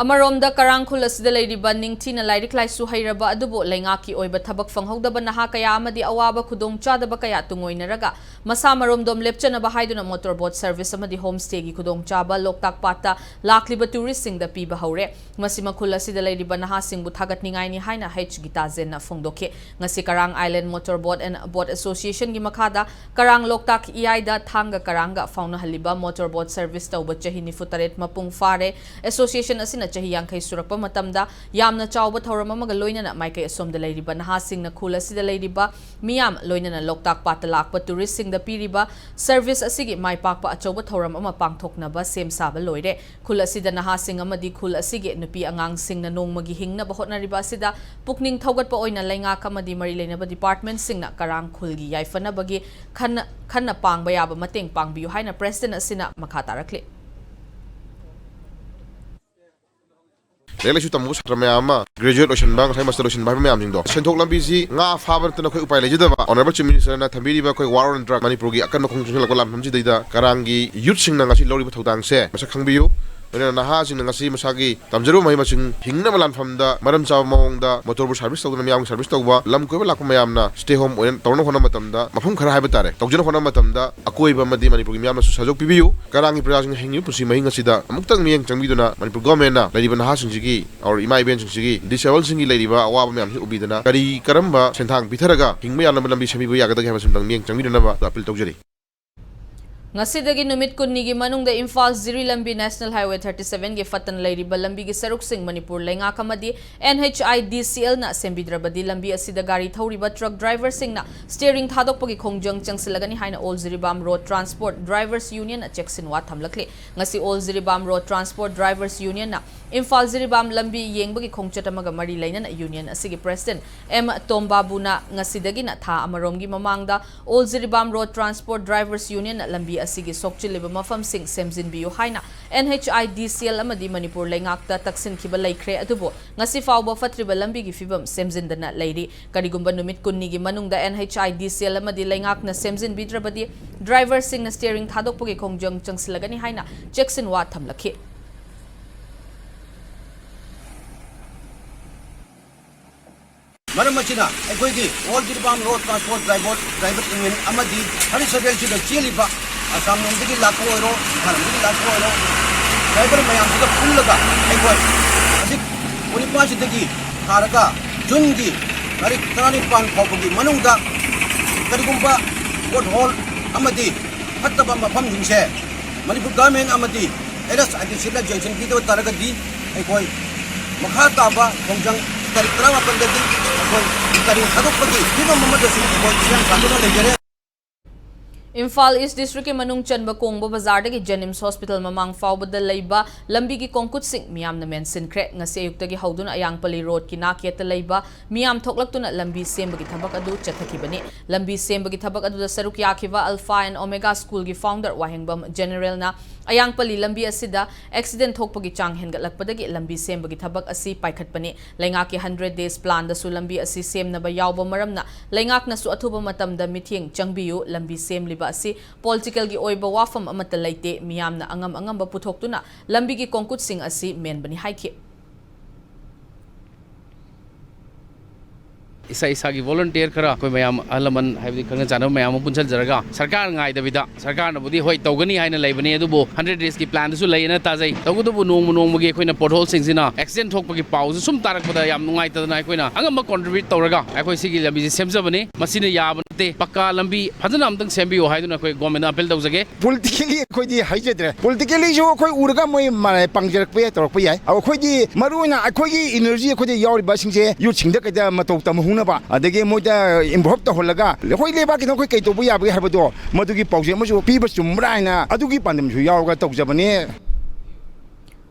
ꯑꯃꯔꯣꯝꯗ ꯀꯔꯥꯡ ꯈꯨꯜ ꯑꯁꯤꯗ ꯂꯩꯔꯤꯕ ꯅꯤꯡꯊꯤꯅ ꯂꯥꯏꯔꯤꯛ ꯂꯥꯏꯁꯨ ꯍꯩꯔꯕ ꯑꯗꯨꯕꯨ ꯂꯩꯉꯥꯛꯀꯤ ꯑꯣꯏꯕ ꯊꯕꯛ ꯐꯪꯍꯧꯗꯕ ꯅꯍꯥ ꯀꯌꯥ ꯑꯃꯗꯤ ꯑꯋꯥꯕ ꯈꯨꯗꯣꯡꯆꯥꯗꯕ ꯀꯌꯥ ꯇꯨꯡꯑꯣꯏꯅꯔꯒ ꯃꯁꯥ ꯃꯔꯣꯝꯗꯣꯝ ꯂꯦꯞꯆꯅꯕ ꯍꯥꯏꯗꯨꯅ motor boat service ꯑꯃꯗꯤ home stay ꯒꯤ ꯈꯨꯗꯣꯡꯆꯥꯕ ꯂꯣꯛꯇꯥꯛ ꯄꯥꯠꯇ ꯂꯥꯛꯂꯤꯕ tourist ꯁꯤꯡꯗ ꯄꯤꯕ ꯍꯧꯔꯦ꯫ ꯃꯁꯤ ꯃꯈꯨꯜ ꯑꯁꯤꯗ ꯂꯩꯔꯤꯕ ꯅꯍꯥꯁꯤꯡꯕꯨ ꯊꯥꯒꯠꯅꯤꯡꯉꯥꯏꯅꯤ ꯍꯥꯏꯅ ꯍꯩꯆ ꯒꯤꯇꯥꯖꯦꯟꯅ ꯐꯣꯡꯗꯣꯛꯈꯤ꯫ ꯉꯁꯤ ꯀꯔꯥꯡ Island Motor Boat and Boat Association ꯒꯤ ꯃꯈꯥꯗ ꯀꯔꯥꯡ ꯂꯣꯛꯇꯥꯛ ꯏꯌꯥꯏꯗ ꯊꯥꯡꯒ ꯀꯔꯥꯡꯒ ꯐꯥꯎꯅꯍꯜꯂꯤꯕ motor boat service ꯇꯧꯕ ꯆꯍꯤ ꯅꯤꯐꯨ ꯇꯔꯦꯠ ꯃꯄꯨꯡ ꯐꯥꯔꯦ꯫ Association ꯑꯁꯤꯅ ꯆꯍꯤ ꯌꯥꯡꯈꯩ ꯁꯨꯔꯛꯄ ꯃꯇꯝꯗ ꯌꯥꯝꯅ ꯆꯥꯎꯕ ꯊꯧꯔꯝ ꯑꯃꯒ ꯂꯣꯏꯅꯅ ꯃꯥꯏꯀꯩ ꯑꯁꯣꯝꯗ ꯂꯩꯔꯤꯕ ꯅꯍꯥꯁꯤꯡꯅ ꯈꯨꯜ ꯑꯁꯤꯗ ꯂꯩꯔꯤꯕ ꯃꯤꯌꯥꯝ, ꯂꯣꯏꯅꯅ ꯂꯣꯛꯇꯥꯛ ꯄꯥꯠꯇ ꯂꯥꯛꯄ ꯇꯨꯔꯤꯁꯁꯤꯡꯗ ꯄꯤꯔꯤꯕ ꯁꯔꯚꯤꯁ ꯑꯁꯤꯒꯤ ꯃꯥꯏ ꯄꯥꯛꯄ ꯑꯆꯧꯕ ꯊꯧꯔꯝ ꯑꯃ ꯄꯥꯡꯊꯣꯛꯅꯕ ꯁꯦꯝ ꯁꯥꯕ ꯂꯣꯏꯔꯦ꯫ ꯈꯨꯜ ꯑꯁꯤꯗ ꯅꯍꯥꯁꯤꯡ ꯑꯃꯗꯤ ꯈꯨꯜ ꯑꯁꯤꯒꯤ ꯅꯨꯄꯤ ꯑꯉꯥꯡꯁꯤꯡꯅ ꯅꯣꯡꯃꯒꯤ ꯍꯤꯡꯅꯕ ꯍꯣꯠꯅꯔꯤꯕ ꯑꯁꯤꯗ ꯄꯨꯛꯅꯤꯡ ꯊꯧꯒꯠꯄ ꯑꯣꯏꯅ ꯂꯩꯉꯥꯛ ꯑꯃꯗꯤ ꯃꯔꯤ ꯂꯩꯅꯕ ꯗꯤꯄꯥꯔꯠꯃꯦꯟꯠꯁꯤꯡꯅ ꯀꯔꯥꯡ ꯈꯨꯜꯒꯤ ꯌꯥꯏꯐꯅꯕꯒꯤ ꯈꯟꯅ, ꯈꯟꯅ ꯄꯥꯡꯕ ꯌꯥꯕ ꯃꯇꯦꯡ ꯄꯥꯡꯕꯤꯌꯨ ꯍꯥꯏꯅ ꯄ꯭ꯔꯦꯁꯤꯗꯦꯟꯠ ꯑꯁꯤꯅ ꯃꯈꯥ ꯇꯥꯔꯛꯂꯤ꯫ ꯂꯥꯏꯔꯤꯛ ꯂꯥꯏꯁꯨ ꯇꯝꯃꯨꯕ ꯁꯥꯇ꯭ꯔ ꯃꯌꯥꯝ ꯑꯃ, ꯒ꯭ꯔꯦꯖꯨꯑꯦꯠ ꯂꯣꯏꯁꯤꯟꯕ, ꯉꯁꯥꯏ ꯃꯥꯁꯇꯔ ꯂꯣꯏꯁꯤꯟꯕ ꯍꯥꯏꯕ ꯃꯌꯥꯝꯁꯤꯡꯗꯣ, ꯁꯦꯟꯊꯣꯛ ꯂꯝꯕꯤꯁꯤ ꯉꯥ ꯐꯥꯕ ꯅꯠꯇꯅ ꯑꯩꯈꯣꯏ ꯎꯄꯥꯏ ꯂꯩꯖꯗꯕ꯫ ꯑꯣꯅꯔꯦꯕꯜ ꯆꯤꯐ ꯃꯤꯅꯤꯁꯇꯔꯅ ꯊꯝꯕꯤꯔꯤꯕ ꯑꯩꯈꯣꯏ ꯋꯥꯔ ꯑꯣꯟ ꯗ꯭ꯔꯒ ꯃꯅꯤꯄꯨꯔꯒꯤ ꯑꯀꯟꯕ ꯈꯣꯡꯖꯪ ꯆꯪꯁꯤꯜꯂꯛꯄ ꯂꯥꯟꯐꯝꯁꯤꯗꯩꯗ ꯀꯔꯥꯡꯒꯤ ꯌꯨꯠꯁꯤꯡꯅ ꯉꯁꯤ ꯂꯧꯔꯤꯕ ꯊꯧꯗꯥꯡꯁꯦ ꯃꯁꯛ ꯈꯪꯕꯤꯌꯨ꯫ ꯂꯣꯏꯅꯅ ꯅꯍꯥꯁꯤꯡꯅ ꯉꯁꯤ ꯃꯁꯥꯒꯤ ꯇꯝꯖꯔꯨꯕ ꯃꯍꯩ ꯃꯁꯤꯡ ꯍꯤꯡꯅꯕ ꯂꯥꯟꯐꯝꯗ ꯃꯔꯝ ꯆꯥꯕ ꯃꯑꯣꯡꯗ ꯃꯣꯇꯣꯔꯕꯨ ꯁꯥꯔꯚꯤꯁ ꯇꯧꯗꯨꯅ, ꯃꯤꯌꯥꯝꯒꯤ ꯁꯥꯔꯚꯤꯁ ꯇꯧꯕ, ꯂꯝ ꯀꯣꯏꯕ ꯂꯥꯛꯄ ꯃꯌꯥꯝꯅ ꯁ꯭ꯇꯦ ꯍꯣꯝ ꯑꯣꯏꯅ ꯇꯧꯅꯕ ꯍꯣꯠꯅꯕ ꯃꯇꯝꯗ, ꯃꯐꯝ ꯈꯔ ꯍꯥꯏꯕ ꯇꯥꯔꯦ, ꯇꯧꯖꯅꯕ ꯍꯣꯠꯅꯕ ꯃꯇꯝꯗ ꯑꯀꯣꯏꯕ ꯑꯃꯗꯤ ꯃꯅꯤꯄꯨꯔꯒꯤ ꯃꯤꯌꯥꯝꯅꯁꯨ ꯁꯍꯖꯣꯛ ꯄꯤꯕꯤꯌꯨ꯫ ꯀꯔꯥꯡꯒꯤ ꯄ꯭ꯔꯖꯥꯁꯤꯡꯅ ꯍꯤꯡꯂꯤꯕ ꯄꯨꯟꯁꯤ ꯃꯍꯤꯡ ꯑꯁꯤꯗ ꯑꯃꯨꯛꯇꯪ ꯃꯤꯠꯌꯦꯡ ꯆꯪꯕꯤꯗꯨꯅ ꯃꯅꯤꯄꯨꯔ ꯒꯣꯔꯃꯦꯟꯅ ꯂꯩꯔꯤꯕ ꯅꯍꯥꯁꯤꯡꯁꯤꯒꯤ, ꯑꯣꯔ ꯏꯃꯥ ꯏꯕꯦꯟꯁꯤꯡꯁꯤꯒꯤ, ꯗꯤꯁꯑꯦꯕꯜꯁꯤꯡꯒꯤ ꯂꯩꯔꯤꯕ ꯑꯋꯥꯕ ꯃꯌꯥꯝꯁꯤ ꯎꯕꯤꯗꯅ ꯀꯔꯤ ꯀꯔꯝꯕ ꯁꯦꯟꯊꯥꯡ ꯄꯤꯊꯔꯒ ꯍꯤꯡꯕ ꯌꯥꯅꯕ ꯂꯝꯕꯤ ꯁꯦꯝꯕꯤꯕ ꯌꯥꯒꯗꯒꯦ ꯍꯥꯏꯕꯁꯤ ꯑꯃꯨꯛꯇꯪ ꯃꯤꯠꯌꯦꯡ ꯆꯪꯕꯤꯅꯅꯕ ꯑꯄꯤꯜ ꯇꯧꯖꯔꯤ꯫ ꯉꯁꯤꯗꯒꯤ ꯅꯨꯃꯤꯠ ꯀꯨꯟꯅꯤꯒꯤ ꯃꯅꯨꯡꯗ ꯏꯝꯐꯥꯜ ꯖꯤꯔꯤ ꯂꯝꯕꯤ ꯅꯦꯁꯅꯦꯜ ꯍꯥꯏꯋꯦ ꯊꯥꯔꯇꯤ ꯁꯚꯦꯟꯒꯤ ꯐꯠꯇꯅ ꯂꯩꯔꯤꯕ ꯂꯝꯕꯤꯒꯤ ꯁꯔꯨꯛꯁꯤꯡ ꯃꯅꯤꯄꯨꯔ ꯂꯩꯉꯥꯛ ꯑꯃꯗꯤ ꯑꯦꯟ ꯑꯩꯆ ꯑꯥꯏ ꯗꯤ ꯁꯤ ꯑꯦꯜꯅ ꯁꯦꯝꯕꯤꯗ꯭ꯔꯕꯗꯤ ꯂꯝꯕꯤ ꯑꯁꯤꯗ ꯒꯥꯔꯤ ꯊꯧꯔꯤꯕ ꯇ꯭ꯔꯛ ꯗ꯭ꯔꯥꯏꯚꯔꯁꯤꯡꯅ ꯁ꯭ꯇꯤꯌꯔꯤꯡ ꯊꯥꯗꯣꯛꯄꯒꯤ ꯈꯣꯡꯖꯪ ꯆꯪꯁꯤꯜꯂꯒꯅꯤ ꯍꯥꯏꯅ all Jiribam road transport drivers ꯌꯨꯅꯤꯌꯟꯅ ꯆꯦꯛꯁꯤꯟꯋꯥ ꯊꯝꯂꯛꯂꯤ꯫ ꯉꯁꯤ all Jiribam road transport drivers ꯌꯨꯅꯤꯌꯟꯅ ꯏꯝꯐꯥꯜ ꯖꯤꯔꯤꯕꯥꯝ ꯂꯝꯕꯤ ꯌꯦꯡꯕꯒꯤ ꯈꯣꯡꯆꯠ ꯑꯃꯒ ꯃꯔꯤ ꯂꯩꯅꯅ ꯌꯨꯅꯤꯌꯟ ꯑꯁꯤꯒꯤ ꯄ꯭ꯔꯦꯁꯤꯗꯦꯟꯠ ꯑꯦꯝ ꯇꯣꯝꯕꯥꯕꯨꯅ ꯉꯁꯤꯗꯒꯤꯅ ꯊꯥ ꯑꯃꯔꯣꯝꯒꯤ ꯃꯃꯥꯡꯗ all Jiribam road transport drivers ꯌꯨꯅꯤꯌꯟꯅ ꯂꯝꯕꯤ ꯑꯁꯤꯒꯤ ꯁꯣꯛꯆꯤꯜꯂꯤꯕ ꯃꯐꯝꯁꯤꯡ ꯁꯦꯝꯖꯤꯟꯕꯤꯌꯨ ꯍꯥꯏꯅ and H I D C L ꯑꯃꯗꯤ ꯃꯅꯤꯄꯨꯔ ꯂꯩꯉꯥꯛꯇ ꯇꯛꯁꯤꯟꯈꯤꯕ ꯂꯩꯈ꯭ꯔꯦ꯫ ꯑꯗꯨꯕꯨ ꯉꯁꯤ ꯐꯥꯎꯕ ꯐꯠꯇ꯭ꯔꯤꯕ ꯂꯝꯕꯤꯒꯤ ꯐꯤꯕꯝ ꯁꯦꯝꯖꯤꯟꯗꯅ ꯂꯩꯔꯤ꯫ ꯀꯔꯤꯒꯨꯝꯕ ꯅꯨꯃꯤꯠ ꯀꯨꯟꯅꯤꯒꯤ ꯃꯅꯨꯡꯗ and H I D C L ꯑꯃꯗꯤ ꯂꯩꯉꯥꯛꯅ ꯁꯦꯝꯖꯤꯟꯕꯤꯗ꯭ꯔꯕꯗꯤ ꯗ꯭ꯔꯥꯏꯚꯔꯁꯤꯡꯅ ꯁ꯭ꯇꯤꯌꯔꯤꯡ ꯊꯥꯗꯣꯛꯄꯒꯤ ꯈꯣꯡꯖꯪ ꯆꯪꯁꯤꯜꯂꯒꯅꯤ ꯍꯥꯏꯅ ꯆꯦꯛꯁꯤꯟꯋꯥ ꯊꯝꯂꯛꯈꯤ꯫ ꯃꯔꯝ ꯑꯁꯤꯅ ꯑꯩꯈꯣꯏꯒꯤ all Jiribam road transport driver, driver union ꯑꯃꯗꯤ ꯊꯥꯔꯇꯤ ꯁꯚꯦꯟꯁꯤꯗ ꯆꯦꯜꯂꯤꯕ ꯑꯁꯥꯝꯂꯣꯝꯗꯒꯤ ꯂꯥꯛꯄ ꯑꯣꯏꯔꯣ, ꯏꯝꯐꯥꯜꯂꯣꯝꯗꯒꯤ ꯂꯥꯛꯄ ꯑꯣꯏꯔꯣ, ꯗ꯭ꯔꯥꯏꯚꯔ ꯃꯌꯥꯝꯁꯤꯒ ꯄꯨꯜꯂꯒ ꯑꯩꯈꯣꯏ ꯍꯧꯖꯤꯛ ꯀꯨꯟꯅꯤꯄꯥꯟꯁꯤꯗꯒꯤ ꯊꯥꯔꯒ ꯖꯨꯟꯒꯤ ꯇꯥꯔꯤꯛ ꯇꯔꯥꯅꯤꯄꯥꯟ ꯐꯥꯎꯕꯒꯤ ꯃꯅꯨꯡꯗ ꯀꯔꯤꯒꯨꯝꯕ ꯄꯣꯠꯍꯣꯜ ꯑꯃꯗꯤ ꯐꯠꯇꯕ ꯃꯐꯝꯁꯤꯡꯁꯦ ꯃꯅꯤꯄꯨꯔ ꯒꯚꯔꯟꯃꯦꯟꯠ ꯑꯃꯗꯤ ꯑꯦꯟ ꯑꯩꯆ ꯑꯥꯏ ꯗꯤ ꯁꯤ ꯑꯦꯜꯅ ꯌꯦꯡꯁꯤꯟꯕꯤꯗꯕ ꯇꯥꯔꯒꯗꯤ ꯑꯩꯈꯣꯏ ꯃꯈꯥ ꯇꯥꯕ ꯈꯣꯡꯖꯪ ꯇꯥꯔꯤꯛ ꯇꯔꯥꯃꯥꯄꯟꯗꯒꯤ ꯑꯩꯈꯣꯏ ꯇꯔꯦꯠ ꯊꯥꯗꯣꯛꯄꯒꯤ ꯐꯤꯕꯝ ꯑꯃꯗꯁꯨ ꯑꯩꯈꯣꯏ ꯁꯦꯝ ꯁꯥꯗꯨꯅ ꯂꯩꯖꯔꯦ꯫ ꯏꯝꯐꯥꯜ ꯏꯁ ꯗꯤꯁꯇ꯭ꯔꯤꯛꯀꯤ ꯃꯅꯨꯡ ꯆꯟꯕ ꯀꯣꯡꯕ ꯕꯖꯥꯔꯗꯒꯤ ꯖꯦꯅꯤꯝꯁ ꯍꯣꯁꯄꯤꯇꯥꯜ ꯃꯃꯥꯡ ꯐꯥꯎꯕꯗ ꯂꯩꯕ ꯂꯝꯕꯤꯒꯤ ꯀꯣꯡꯀꯨꯠꯁꯤꯡ ꯃꯤꯌꯥꯝꯅ ꯃꯦꯟꯁꯤꯟꯈ꯭ꯔꯦ꯫ ꯉꯁꯤ ꯑꯌꯨꯛꯇꯒꯤ ꯍꯧꯗꯨꯅ ꯑꯌꯥꯡꯄꯜꯂꯤ ꯔꯣꯗꯀꯤ ꯅꯥꯛꯌꯦꯠꯇ ꯂꯩꯕ ꯃꯤꯌꯥꯝ ꯊꯣꯛꯂꯛꯇꯨꯅ ꯂꯝꯕꯤ ꯁꯦꯝꯕꯒꯤ ꯊꯕꯛ ꯑꯗꯨ ꯆꯠꯊꯈꯤꯕꯅꯤ꯫ ꯂꯝꯕꯤ ꯁꯦꯝꯕꯒꯤ ꯊꯕꯛ ꯑꯗꯨꯗ ꯁꯔꯨꯛ ꯌꯥꯈꯤꯕ Alpha and Omega ꯁ꯭ꯀꯨꯜꯒꯤ ꯐꯥꯎꯟꯗꯔ ꯋꯥꯍꯦꯡꯕꯝ ꯖꯦꯅꯦꯔꯦꯜꯅ ꯑꯌꯥꯡꯄꯜꯂꯤ ꯂꯝꯕꯤ ꯑꯁꯤꯗ ꯑꯦꯛꯁꯤꯗꯦꯟ ꯊꯣꯛꯄꯒꯤ ꯆꯥꯡ ꯍꯦꯟꯒꯠꯂꯛꯄꯗꯒꯤ ꯂꯝꯕꯤ ꯁꯦꯝꯕꯒꯤ ꯊꯕꯛ ꯑꯁꯤ ꯄꯥꯏꯈꯠꯄꯅꯤ꯫ ꯂꯩꯉꯥꯛꯀꯤ ꯍꯟꯗ꯭ꯔꯦꯠ ꯗꯦꯖ ꯄ꯭ꯂꯥꯟꯗꯁꯨ ꯂꯝꯕꯤ ꯑꯁꯤ ꯁꯦꯝꯅꯕ ꯌꯥꯎꯕ ꯃꯔꯝꯅ ꯂꯩꯉꯥꯛꯅꯁꯨ ꯑꯊꯨꯕ ꯃꯇꯝꯗ ꯃꯤꯠꯌꯦꯡ ꯆꯪꯕꯤꯌꯨ, ꯂꯝꯕꯤ ꯁꯦꯝꯂꯤꯕ ꯑꯁꯤ ꯄꯣꯂꯤꯇꯤꯀꯦꯜꯒꯤ ꯑꯣꯏꯕ ꯋꯥꯐꯝ ꯑꯃꯠꯇ ꯂꯩꯇꯦ, ꯃꯤꯌꯥꯝꯅ ꯑꯉꯝ ꯑꯉꯝꯕ ꯄꯨꯊꯣꯛꯇꯨꯅ ꯂꯝꯕꯤꯒꯤ ꯀꯣꯡꯀꯨꯠꯁꯤꯡ ꯑꯁꯤ ꯃꯦꯟꯕꯅꯤ ꯍꯥꯏꯈꯤ꯫ ꯏꯁꯥ ꯏꯁꯥꯒꯤ ꯚꯣꯂꯨꯟꯇꯤꯌꯔ ꯈꯔ, ꯑꯩꯈꯣꯏ ꯃꯌꯥꯝ, ꯑꯍꯜ ꯂꯃꯟ, ꯍꯥꯏꯕꯗꯤ ꯈꯪꯅ ꯆꯥꯟꯅꯕ ꯃꯌꯥꯝ ꯑꯃ ꯄꯨꯟꯁꯤꯟꯖꯔꯒ, ꯁꯔꯀꯥꯔ ꯉꯥꯏꯗꯕꯤꯗ, ꯁꯔꯀꯥꯔꯅꯕꯨꯗꯤ ꯍꯣꯏ ꯇꯧꯒꯅꯤ ꯍꯥꯏꯅ ꯂꯩꯕꯅꯤ, ꯑꯗꯨꯕꯨ ꯍꯟꯗ꯭ꯔꯦꯠ ꯗꯦꯖꯀꯤ ꯄ꯭ꯂꯥꯟꯗꯁꯨ ꯂꯩꯌꯦꯅ ꯇꯥꯖꯩ꯫ ꯇꯧꯕꯇꯕꯨ ꯅꯣꯡꯃ ꯅꯣꯡꯃꯒꯤ ꯑꯩꯈꯣꯏꯅ ꯄꯣꯠꯍꯣꯜꯁꯤꯡꯁꯤꯅ ꯑꯦꯛꯁꯤꯗꯦꯟ ꯊꯣꯛꯄꯒꯤ ꯄꯥꯎꯁꯦ ꯁꯨꯝ ꯇꯥꯔꯛꯄꯗ ꯌꯥꯝ ꯅꯨꯡꯉꯥꯏꯇꯗꯅ ꯑꯩꯈꯣꯏꯅ ꯑꯉꯝꯕ ꯀꯣꯟꯇ꯭ꯔꯤꯕ꯭ꯌꯨꯠ ꯇꯧꯔꯒ ꯑꯩꯈꯣꯏ ꯁꯤꯒꯤ ꯂꯝꯕꯤꯁꯦ ꯁꯦꯝꯖꯕꯅꯤ꯫ ꯃꯁꯤꯅ ꯌꯥꯕ ꯅꯠꯇꯦ, ꯄꯛꯀꯥ ꯂꯝꯕꯤ ꯐꯖꯅ ꯑꯝꯇꯪ ꯁꯦꯝꯕꯤꯌꯨ ꯍꯥꯏꯗꯨꯅ ꯑꯩꯈꯣꯏ ꯒꯣꯔꯃꯦꯟꯗ ꯑꯄꯤꯜ ꯇꯧꯖꯒꯦ꯫ ꯄꯣꯂꯤꯇꯤꯀꯦꯜꯂꯤ ꯑꯩꯈꯣꯏꯗꯤ ꯍꯥꯏꯖꯗ꯭ꯔꯦ꯫ ꯄꯣꯂꯤꯇꯤꯀꯦꯜꯂꯤꯁꯨ ꯑꯩꯈꯣꯏ ꯎꯔꯒ ꯃꯣꯏ ꯃꯔꯥꯏ ꯄꯥꯡꯖꯔꯛꯄ ꯌꯥꯏ, ꯇꯧꯔꯛꯄ ꯌꯥꯏ꯫ ꯑꯗꯣ ꯑꯩꯈꯣꯏꯗꯤ ꯃꯔꯨ ꯑꯣꯏꯅ ꯑꯩꯈꯣꯏꯒꯤ ꯏꯅꯔꯖꯤ ꯑꯩꯈꯣꯏꯗ ꯌꯥꯎꯔꯤꯕꯁꯤꯡꯁꯦ ꯌꯨꯠꯁꯤꯡꯗ ꯀꯩꯗ ꯃꯇꯧ ꯇꯝꯍꯧꯅꯕ, ꯑꯗꯒꯤ ꯃꯣꯏꯗ ꯏꯟꯚꯣꯜꯕ ꯇꯧꯍꯜꯂꯒ ꯑꯩꯈꯣꯏ ꯂꯩꯕꯥꯛꯀꯤꯗꯃꯛ ꯑꯩꯈꯣꯏ ꯀꯩ ꯇꯧꯕ ꯌꯥꯕꯒꯦ ꯍꯥꯏꯕꯗꯣ ꯃꯗꯨꯒꯤ ꯄꯥꯎꯖꯦꯜ ꯑꯃꯁꯨ ꯄꯤꯕ ꯆꯨꯝꯕ꯭ꯔꯥ ꯍꯥꯏꯅ ꯑꯗꯨꯒꯤ ꯄꯥꯟꯗꯝꯁꯨ ꯌꯥꯎꯔꯒ ꯇꯧꯖꯕꯅꯤ꯫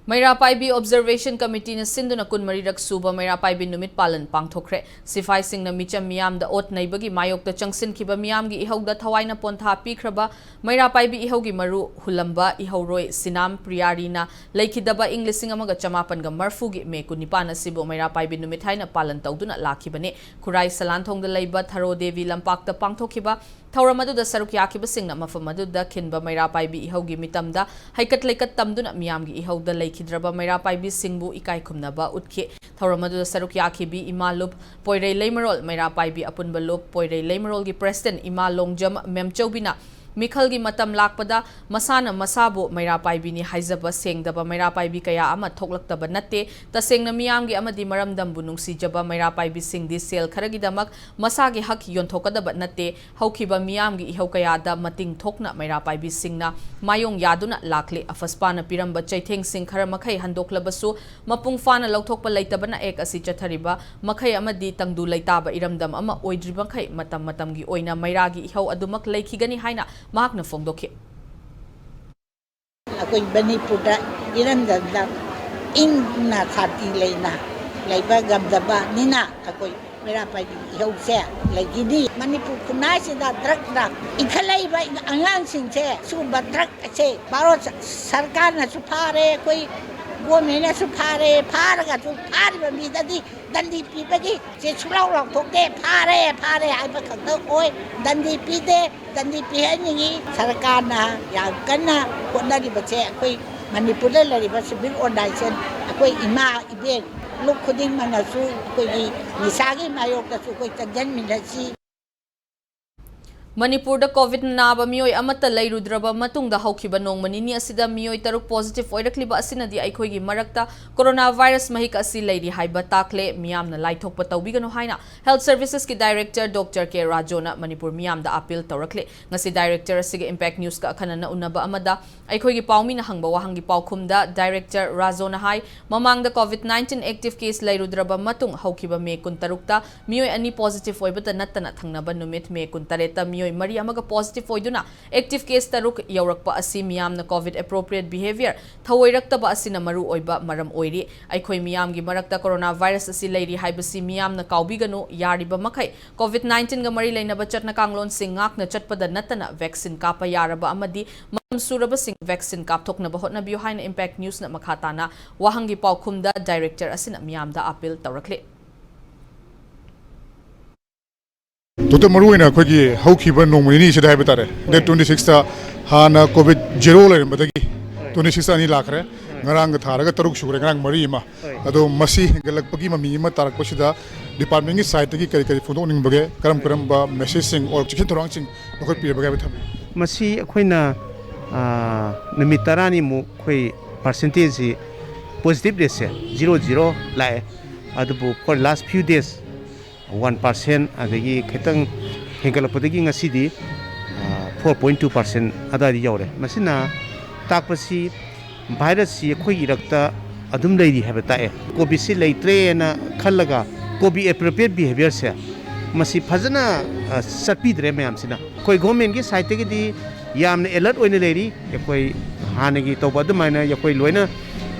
ꯃꯩꯔꯥ ꯄꯥꯏꯕꯤ ꯑꯣꯕꯖꯔꯕꯦꯁꯟ ꯀꯃꯤꯇꯤꯅ ꯁꯤꯟꯗꯨꯅ ꯀꯨꯟꯃꯔꯤꯔꯛ ꯁꯨꯕ ꯃꯩꯔꯥ ꯄꯥꯏꯕꯤ ꯅꯨꯃꯤꯠ ꯄꯥꯂꯟ ꯄꯥꯡꯊꯣꯛꯈ꯭ꯔꯦ꯫ ꯁꯤꯐꯥꯏꯁꯤꯡꯅ ꯃꯤꯆꯝ ꯃꯤꯌꯥꯝꯗ ꯑꯣꯠ ꯅꯩꯕꯒꯤ ꯃꯥꯌꯣꯛꯇ ꯆꯪꯁꯤꯟꯈꯤꯕ ꯃꯤꯌꯥꯝꯒꯤ ꯏꯍꯧꯗ ꯊꯋꯥꯏꯅ ꯄꯣꯟꯊꯥ ꯄꯤꯈ꯭ꯔꯕ ꯃꯩꯔꯥ ꯄꯥꯏꯕꯤ ꯏꯍꯧꯒꯤ ꯃꯔꯨ ꯍꯨꯜꯂꯝꯕ ꯏꯍꯧꯔꯣꯏ ꯁꯤꯅꯥꯝ ꯄ꯭ꯔꯤꯌꯥꯔꯤꯅ ꯂꯩꯈꯤꯗꯕ ꯏꯪ ꯂꯤꯁꯤꯡ ꯑꯃꯒ ꯆꯃꯥꯄꯟꯒ ꯃꯔꯐꯨꯒꯤ ꯃꯦ ꯀꯨꯟꯅꯤꯄꯥꯟ ꯑꯁꯤꯕꯨ ꯃꯩꯔꯥ ꯄꯥꯏꯕꯤ ꯅꯨꯃꯤꯠ ꯍꯥꯏꯅ ꯄꯥꯂꯟ ꯇꯧꯗꯨꯅ ꯂꯥꯛꯈꯤꯕꯅꯤ꯫ ꯈꯨꯔꯥꯏ ꯁꯂꯥꯟꯊꯣꯡꯗ ꯂꯩꯕ ꯊꯔꯣ ꯗꯦꯕꯤ ꯂꯝꯄꯥꯛꯇ ꯄꯥꯡꯊꯣꯛꯈꯤꯕ ꯊꯧꯔꯝ ꯑꯗꯨꯗ ꯁꯔꯨꯛ ꯌꯥꯈꯤꯕꯁꯤꯡꯅ ꯃꯐꯝ ꯑꯗꯨꯗ ꯈꯤꯟꯕ ꯃꯩꯔꯥ ꯄꯥꯏꯕꯤ ꯏꯍꯧꯒꯤ ꯃꯤꯇꯝꯗ ꯍꯩꯀꯠ ꯂꯩꯀꯠ ꯇꯝꯗꯨꯅ ꯃꯤꯌꯥꯝꯒꯤ ꯏꯍꯧꯗ ꯂꯩꯈꯤꯗ꯭ꯔꯕ ꯃꯩꯔꯥ ꯄꯥꯏꯕꯤꯁꯤꯡꯕꯨ ꯏꯀꯥꯏ ꯈꯨꯝꯅꯕ ꯎꯠꯈꯤ꯫ ꯊꯧꯔꯝ ꯑꯗꯨꯗ ꯁꯔꯨꯛ ꯌꯥꯈꯤꯕꯤ ꯏꯃꯥ ꯂꯨꯞ ꯄꯣꯏꯔꯩ ꯂꯩꯃꯔꯣꯜ, ꯃꯩꯔꯥ ꯄꯥꯏꯕꯤ ꯑꯄꯨꯟꯕ ꯂꯨꯞ ꯄꯣꯏꯔꯩ ꯂꯩꯃꯔꯣꯜꯒꯤ ꯄ꯭ꯔꯦꯁꯤꯗꯦꯟꯠ ꯏꯃꯥ ꯂꯣꯡꯖꯝ ꯃꯦꯝꯆꯧꯕꯤꯅ ꯃꯤꯈꯜꯒꯤ ꯃꯇꯝ ꯂꯥꯛꯄꯗ ꯃꯁꯥꯅ ꯃꯁꯥꯕꯨ ꯃꯩꯔꯥ ꯄꯥꯏꯕꯤꯅꯤ ꯍꯥꯏꯖꯕ ꯁꯦꯡꯗꯕ ꯃꯩꯔꯥ ꯄꯥꯏꯕꯤ ꯀꯌꯥ ꯑꯃ ꯊꯣꯛꯂꯛꯇꯕ ꯅꯠꯇꯦ꯫ ꯇꯁꯦꯡꯅ ꯃꯤꯌꯥꯝꯒꯤ ꯑꯃꯗꯤ ꯃꯔꯝꯗꯝꯕꯨ ꯅꯨꯡꯁꯤꯖꯕ ꯃꯩꯔꯥ ꯄꯥꯏꯕꯤꯁꯤꯡꯗꯤ ꯁꯦꯜ ꯈꯔꯒꯤꯗꯃꯛ ꯃꯁꯥꯒꯤ ꯍꯛ ꯌꯣꯟꯊꯣꯛꯀꯗꯕ ꯅꯠꯇꯦ꯫ ꯍꯧꯈꯤꯕ ꯃꯤꯌꯥꯝꯒꯤ ꯏꯍꯧ ꯀꯌꯥꯗ ꯃꯇꯤꯡ ꯊꯣꯛꯅ ꯃꯩꯔꯥ ꯄꯥꯏꯕꯤꯁꯤꯡꯅ ꯃꯥꯌꯣꯡ ꯌꯥꯗꯨꯅ ꯂꯥꯛꯂꯤ꯫ ꯑꯐꯁꯄꯥꯅ ꯄꯤꯔꯝꯕ ꯆꯩꯊꯦꯡꯁꯤꯡ ꯈꯔ ꯃꯈꯩ ꯍꯟꯗꯣꯛꯂꯕꯁꯨ, ꯃꯄꯨꯡ ꯐꯥꯅ ꯂꯧꯊꯣꯛꯄ ꯂꯩꯇꯕꯅ ꯑꯦꯛ ꯑꯁꯤ ꯆꯠꯊꯔꯤꯕ ꯃꯈꯩ ꯑꯃꯗꯤ ꯇꯪꯗꯨ ꯂꯩꯇꯥꯕ ꯏꯔꯝꯗꯝ ꯑꯃ ꯑꯣꯏꯗ꯭ꯔꯤꯕ ꯃꯈꯩ ꯃꯇꯝ ꯃꯇꯝꯒꯤ ꯑꯣꯏꯅ ꯃꯩꯔꯥꯒꯤ ꯏꯍꯧ ꯑꯗꯨꯃꯛ ꯂꯩꯈꯤꯒꯅꯤ ꯍꯥꯏꯅ ꯃꯍꯥꯛꯅ ꯐꯣꯡꯗꯣꯛꯈꯤ꯫ ꯑꯩꯈꯣꯏ ꯃꯅꯤꯄꯨꯔꯗ ꯏꯔꯝꯗꯝꯗ ꯏꯪꯅ ꯁꯥꯟꯇꯤ ꯂꯩꯅ ꯂꯩꯕ ꯉꯝꯗꯕꯅꯤꯅ ꯑꯩꯈꯣꯏ ꯃꯩꯔꯥ ꯄꯥꯏꯕꯤ ꯏꯍꯧꯁꯦ ꯂꯩꯈꯤꯅꯤ꯫ ꯃꯅꯤꯄꯨꯔ ꯈꯨꯟꯅꯥꯏꯁꯤꯗ ꯗ꯭ꯔꯛꯅ ꯏꯟꯈꯠꯂꯛꯏꯕ ꯑꯉꯥꯡꯁꯤꯡꯁꯦ ꯁꯤꯒꯨꯝꯕ ꯗ꯭ꯔꯛ ꯑꯁꯦ ꯚꯥꯔꯠ ꯁꯔꯀꯥꯔꯅꯁꯨ ꯐꯥꯔꯦ, ꯑꯩꯈꯣꯏ ꯒꯣꯔꯃꯦꯟꯅꯁꯨ ꯐꯥꯔꯦ꯫ ꯐꯥꯔꯒꯁꯨ ꯐꯥꯔꯤꯕ ꯃꯤꯗꯗꯤ ꯗꯟꯗꯤ ꯄꯤꯕꯒꯤ ꯁꯦ ꯁꯨꯡꯂꯥꯎ ꯂꯥꯎꯊꯣꯛꯇꯦ꯫ ꯐꯥꯔꯦ, ꯐꯥꯔꯦ ꯍꯥꯏꯕ ꯈꯛꯇ ꯑꯣꯏ, ꯗꯟꯗꯤ ꯄꯤꯗꯦ꯫ ꯗꯟꯗꯤ ꯄꯤꯍꯟꯅꯤꯡꯉꯤ꯫ ꯁꯔꯀꯥꯔꯅ ꯌꯥꯝ ꯀꯟꯅ ꯍꯣꯠꯅꯔꯤꯕꯁꯦ ꯑꯩꯈꯣꯏ ꯃꯅꯤꯄꯨꯔꯗ ꯂꯩꯔꯤꯕ ꯁꯤꯚꯤꯜ ꯑꯣꯔꯒꯅꯥꯏꯖꯦꯁꯟ, ꯑꯩꯈꯣꯏ ꯏꯃꯥ ꯏꯕꯦꯟ ꯂꯨꯞ ꯈꯨꯗꯤꯡꯃꯛꯅꯁꯨ ꯑꯩꯈꯣꯏꯒꯤ ꯅꯤꯁꯥꯒꯤ ꯃꯥꯌꯣꯛꯇꯁꯨ ꯑꯩꯈꯣꯏ ꯆꯪꯁꯤꯟꯃꯤꯟꯅꯁꯤ꯫ ꯃꯅꯤꯄꯨꯔꯗ ꯀꯣꯚꯤꯗ ꯅꯥꯕ ꯃꯤꯑꯣꯏ ꯑꯃꯠꯇ ꯂꯩꯔꯨꯗ꯭ꯔꯕ ꯃꯇꯨꯡꯗ ꯍꯧꯈꯤꯕ ꯅꯣꯡꯃ ꯅꯤꯅꯤ ꯑꯁꯤꯗ ꯃꯤꯑꯣꯏ ꯇꯔꯨꯛ ꯄꯣꯖꯤꯇꯤꯚ ꯑꯣꯏꯔꯛꯂꯤꯕ ꯑꯁꯤꯅꯗꯤ ꯑꯩꯈꯣꯏꯒꯤ ꯃꯔꯛꯇ ꯀꯣꯔꯣꯅꯥ ꯚꯥꯏꯔꯁ ꯃꯍꯤꯛ ꯑꯁꯤ ꯂꯩꯔꯤ ꯍꯥꯏꯕ ꯇꯥꯛꯂꯦ꯫ ꯃꯤꯌꯥꯝꯅ ꯂꯥꯏꯊꯣꯛꯄ ꯇꯧꯕꯤꯒꯅꯨ ꯍꯥꯏꯅ ꯍꯦꯜꯊ ꯁꯔꯚꯤꯁꯦꯁꯀꯤ ꯗꯥꯏꯔꯦꯛꯇꯔ ꯗꯣꯛꯇꯔ ꯀꯦ ꯔꯥꯖꯣꯅ ꯃꯅꯤꯄꯨꯔ ꯃꯤꯌꯥꯝꯗ ꯑꯥꯄꯤꯜ ꯇꯧꯔꯛꯂꯦ꯫ ꯉꯁꯤ ꯗꯥꯏꯔꯦꯛꯇꯔ ꯑꯁꯤꯒ ꯏꯝꯄꯦꯛ ꯅ꯭ꯌꯨꯁꯀ ꯑꯈꯟꯅꯅ ꯎꯅꯕ ꯑꯃꯗ ꯑꯩꯈꯣꯏꯒꯤ ꯄꯥꯎꯃꯤꯅ ꯍꯪꯕ ꯋꯥꯍꯪꯒꯤ ꯄꯥꯎꯈꯨꯝꯗ ꯗꯥꯏꯔꯦꯛꯇꯔ ꯔꯥꯖꯣꯅ ꯍꯥꯏ, ꯃꯃꯥꯡꯗ ꯀꯣꯚꯤꯗ ꯅꯥꯏꯟꯇꯤꯟ ꯑꯦꯛꯇꯤꯚ ꯀꯦꯁ ꯂꯩꯔꯨꯗ꯭ꯔꯕ ꯃꯇꯨꯡ ꯍꯧꯈꯤꯕ ꯃꯦ ꯀꯨꯟꯇꯔꯨꯛꯇ ꯃꯤꯑꯣꯏ ꯑꯅꯤ ꯄꯣꯖꯤꯇꯤꯚ ꯑꯣꯏꯕꯇ ꯅꯠꯇꯅ ꯊꯪꯅꯕ ꯅꯨꯃꯤꯠ ꯃꯦ ꯀꯨꯟꯇꯔꯦꯠꯇ ꯃꯤꯑꯣꯏ ꯃꯔꯤ ꯑꯃꯒ ꯄꯣꯖꯤꯇꯤꯚ ꯑꯣꯏꯗꯨꯅ ꯑꯦꯛꯇꯤꯚ ꯀꯦꯁ ꯇꯔꯨꯛ ꯌꯧꯔꯛꯄ ꯑꯁꯤ ꯃꯤꯌꯥꯝꯅ ꯀꯣꯚꯤꯗ ꯑꯦꯄ꯭ꯔꯣꯄ꯭ꯔꯤꯌꯦꯠ ꯕꯤꯍꯦꯚꯤꯌꯔ ꯊꯧꯑꯣꯏꯔꯛꯇꯕ ꯑꯁꯤꯅ ꯃꯔꯨ ꯑꯣꯏꯕ ꯃꯔꯝ ꯑꯣꯏꯔꯤ꯫ ꯑꯩꯈꯣꯏ ꯃꯤꯌꯥꯝꯒꯤ ꯃꯔꯛꯇ ꯀꯣꯔꯣꯅꯥ ꯚꯥꯏꯔꯁ ꯑꯁꯤ ꯂꯩꯔꯤ ꯍꯥꯏꯕꯁꯤ ꯃꯤꯌꯥꯝꯅ ꯀꯥꯎꯕꯤꯒꯅꯨ꯫ ꯌꯥꯔꯤꯕ ꯃꯈꯩ ꯀꯣꯚꯤꯗ ꯅꯥꯏꯟꯇꯤꯟꯒ ꯃꯔꯤ ꯂꯩꯅꯕ ꯆꯠꯅ ꯀꯥꯡꯂꯣꯟꯁꯤꯡ ꯉꯥꯛꯅ ꯆꯠꯄꯗ ꯅꯠꯇꯅ ꯚꯦꯛꯁꯤꯟ ꯀꯥꯞꯄ ꯌꯥꯔꯕ ꯑꯃꯗꯤ ꯃꯇꯝ ꯁꯨꯔꯕꯁꯤꯡ ꯚꯦꯛꯁꯤꯟ ꯀꯥꯞꯊꯣꯛꯅꯕ ꯍꯣꯠꯅꯕꯤꯌꯨ ꯍꯥꯏꯅ ꯏꯝꯄꯦꯛ ꯅ꯭ꯌꯨꯁꯅ ꯃꯈꯥ ꯇꯥꯅ ꯋꯥꯍꯪꯒꯤ ꯄꯥꯎꯈꯨꯝꯗ ꯗꯥꯏꯔꯦꯛꯇꯔ ꯑꯁꯤꯅ ꯃꯤꯌꯥꯝꯗ ꯑꯥꯄꯤꯜ ꯇꯧꯔꯛꯂꯤ꯫ ꯗꯣꯛꯇꯔ, ꯃꯔꯨꯑꯣꯏꯅ ꯑꯩꯈꯣꯏꯒꯤ ꯍꯧꯈꯤꯕ ꯅꯣꯡꯃ ꯅꯤꯅꯤꯁꯤꯗ ꯍꯥꯏꯕ ꯇꯥꯔꯦ, ꯗꯦꯠ ꯇ꯭ꯋꯦꯟꯇꯤ ꯁꯤꯛꯁꯇ ꯍꯥꯟꯅ ꯀꯣꯚꯤꯗ ꯖꯦꯔꯣ ꯂꯩꯔꯝꯕꯗꯒꯤ ꯇ꯭ꯋꯦꯟꯇꯤ ꯁꯤꯛꯁꯇ ꯑꯅꯤ ꯂꯥꯛꯈ꯭ꯔꯦ꯫ ꯉꯔꯥꯡꯒ ꯊꯥꯔꯒ ꯇꯔꯨꯛ ꯁꯨꯈ꯭ꯔꯦ, ꯉꯔꯥꯡ ꯃꯔꯤ ꯑꯃ꯫ ꯑꯗꯣ ꯃꯁꯤ ꯍꯦꯟꯒꯠꯂꯛꯄꯒꯤ ꯃꯃꯤ ꯑꯃ ꯇꯥꯔꯛꯄꯁꯤꯗ ꯗꯤꯄꯥꯔꯠꯃꯦꯟꯒꯤ ꯁꯥꯏꯠꯇꯒꯤ ꯀꯔꯤ ꯀꯔꯤ ꯐꯣꯡꯗꯣꯛꯅꯤꯡꯕꯒꯦ, ꯀꯔꯝ ꯀꯔꯝꯕ ꯃꯦꯁꯦꯖꯁꯤꯡ ꯑꯣꯔ ꯆꯦꯛꯁꯤꯟ ꯊꯧꯔꯥꯡꯁꯤꯡ ꯂꯧꯈꯠꯄꯤꯔꯕꯒꯦ ꯍꯥꯏꯕ ꯊꯝꯕꯤꯌꯨ꯫ ꯃꯁꯤ ꯑꯩꯈꯣꯏꯅ, ꯑ, ꯅꯨꯃꯤꯠ ꯇꯔꯥꯅꯤꯃꯨꯛ ꯑꯩꯈꯣꯏ ꯄꯥꯔꯁꯦꯟꯇꯦꯖꯁꯤ ꯄꯣꯖꯤꯇꯤꯚ ꯔꯦꯠꯁꯦ ꯖꯤꯔꯣ ꯖꯤꯔꯣ ꯂꯥꯛꯑꯦ꯫ ꯑꯗꯨꯕꯨ for last few days one percent ꯑꯗꯒꯤ ꯈꯤꯇꯪ ꯍꯦꯟꯒꯠꯂꯛꯄꯗꯒꯤ ꯉꯁꯤꯗꯤ, ꯑ, ꯐꯣꯔ ꯄꯣꯏꯟ ꯇꯨ ꯄꯥꯔꯁꯦꯟ ꯑꯗꯨꯋꯥꯏꯗ ꯌꯧꯔꯦ꯫ ꯃꯁꯤꯅ ꯇꯥꯛꯄꯁꯤ ꯚꯥꯏꯔꯁꯁꯤ ꯑꯩꯈꯣꯏꯒꯤ ꯏꯔꯛꯇ ꯑꯗꯨꯝ ꯂꯩꯔꯤ ꯍꯥꯏꯕ ꯇꯥꯛꯑꯦ꯫ ꯀꯣꯚꯤꯗꯁꯤ ꯂꯩꯇ꯭ꯔꯦꯅ ꯈꯜꯂꯒ ꯀꯣꯚꯤꯗ ꯑꯦꯄ꯭ꯔꯣꯄ꯭ꯔꯤꯌꯦꯠ ꯕꯤꯍꯦꯕꯤꯌꯔꯁꯦ ꯃꯁꯤ ꯐꯖꯅ, ꯑ, ꯆꯠꯄꯤꯗ꯭ꯔꯦ ꯃꯌꯥꯝꯁꯤꯅ꯫ ꯑꯩꯈꯣꯏ ꯒꯣꯔꯃꯦꯟꯒꯤ ꯁꯥꯏꯠꯇꯒꯤꯗꯤ ꯌꯥꯝꯅ ꯑꯦꯂꯔꯠ ꯑꯣꯏꯅ ꯂꯩꯔꯤ꯫ ꯑꯩꯈꯣꯏ ꯍꯥꯟꯅꯒꯤ ꯇꯧꯕ ꯑꯗꯨꯃꯥꯏꯅ ꯑꯩꯈꯣꯏ ꯂꯣꯏꯅ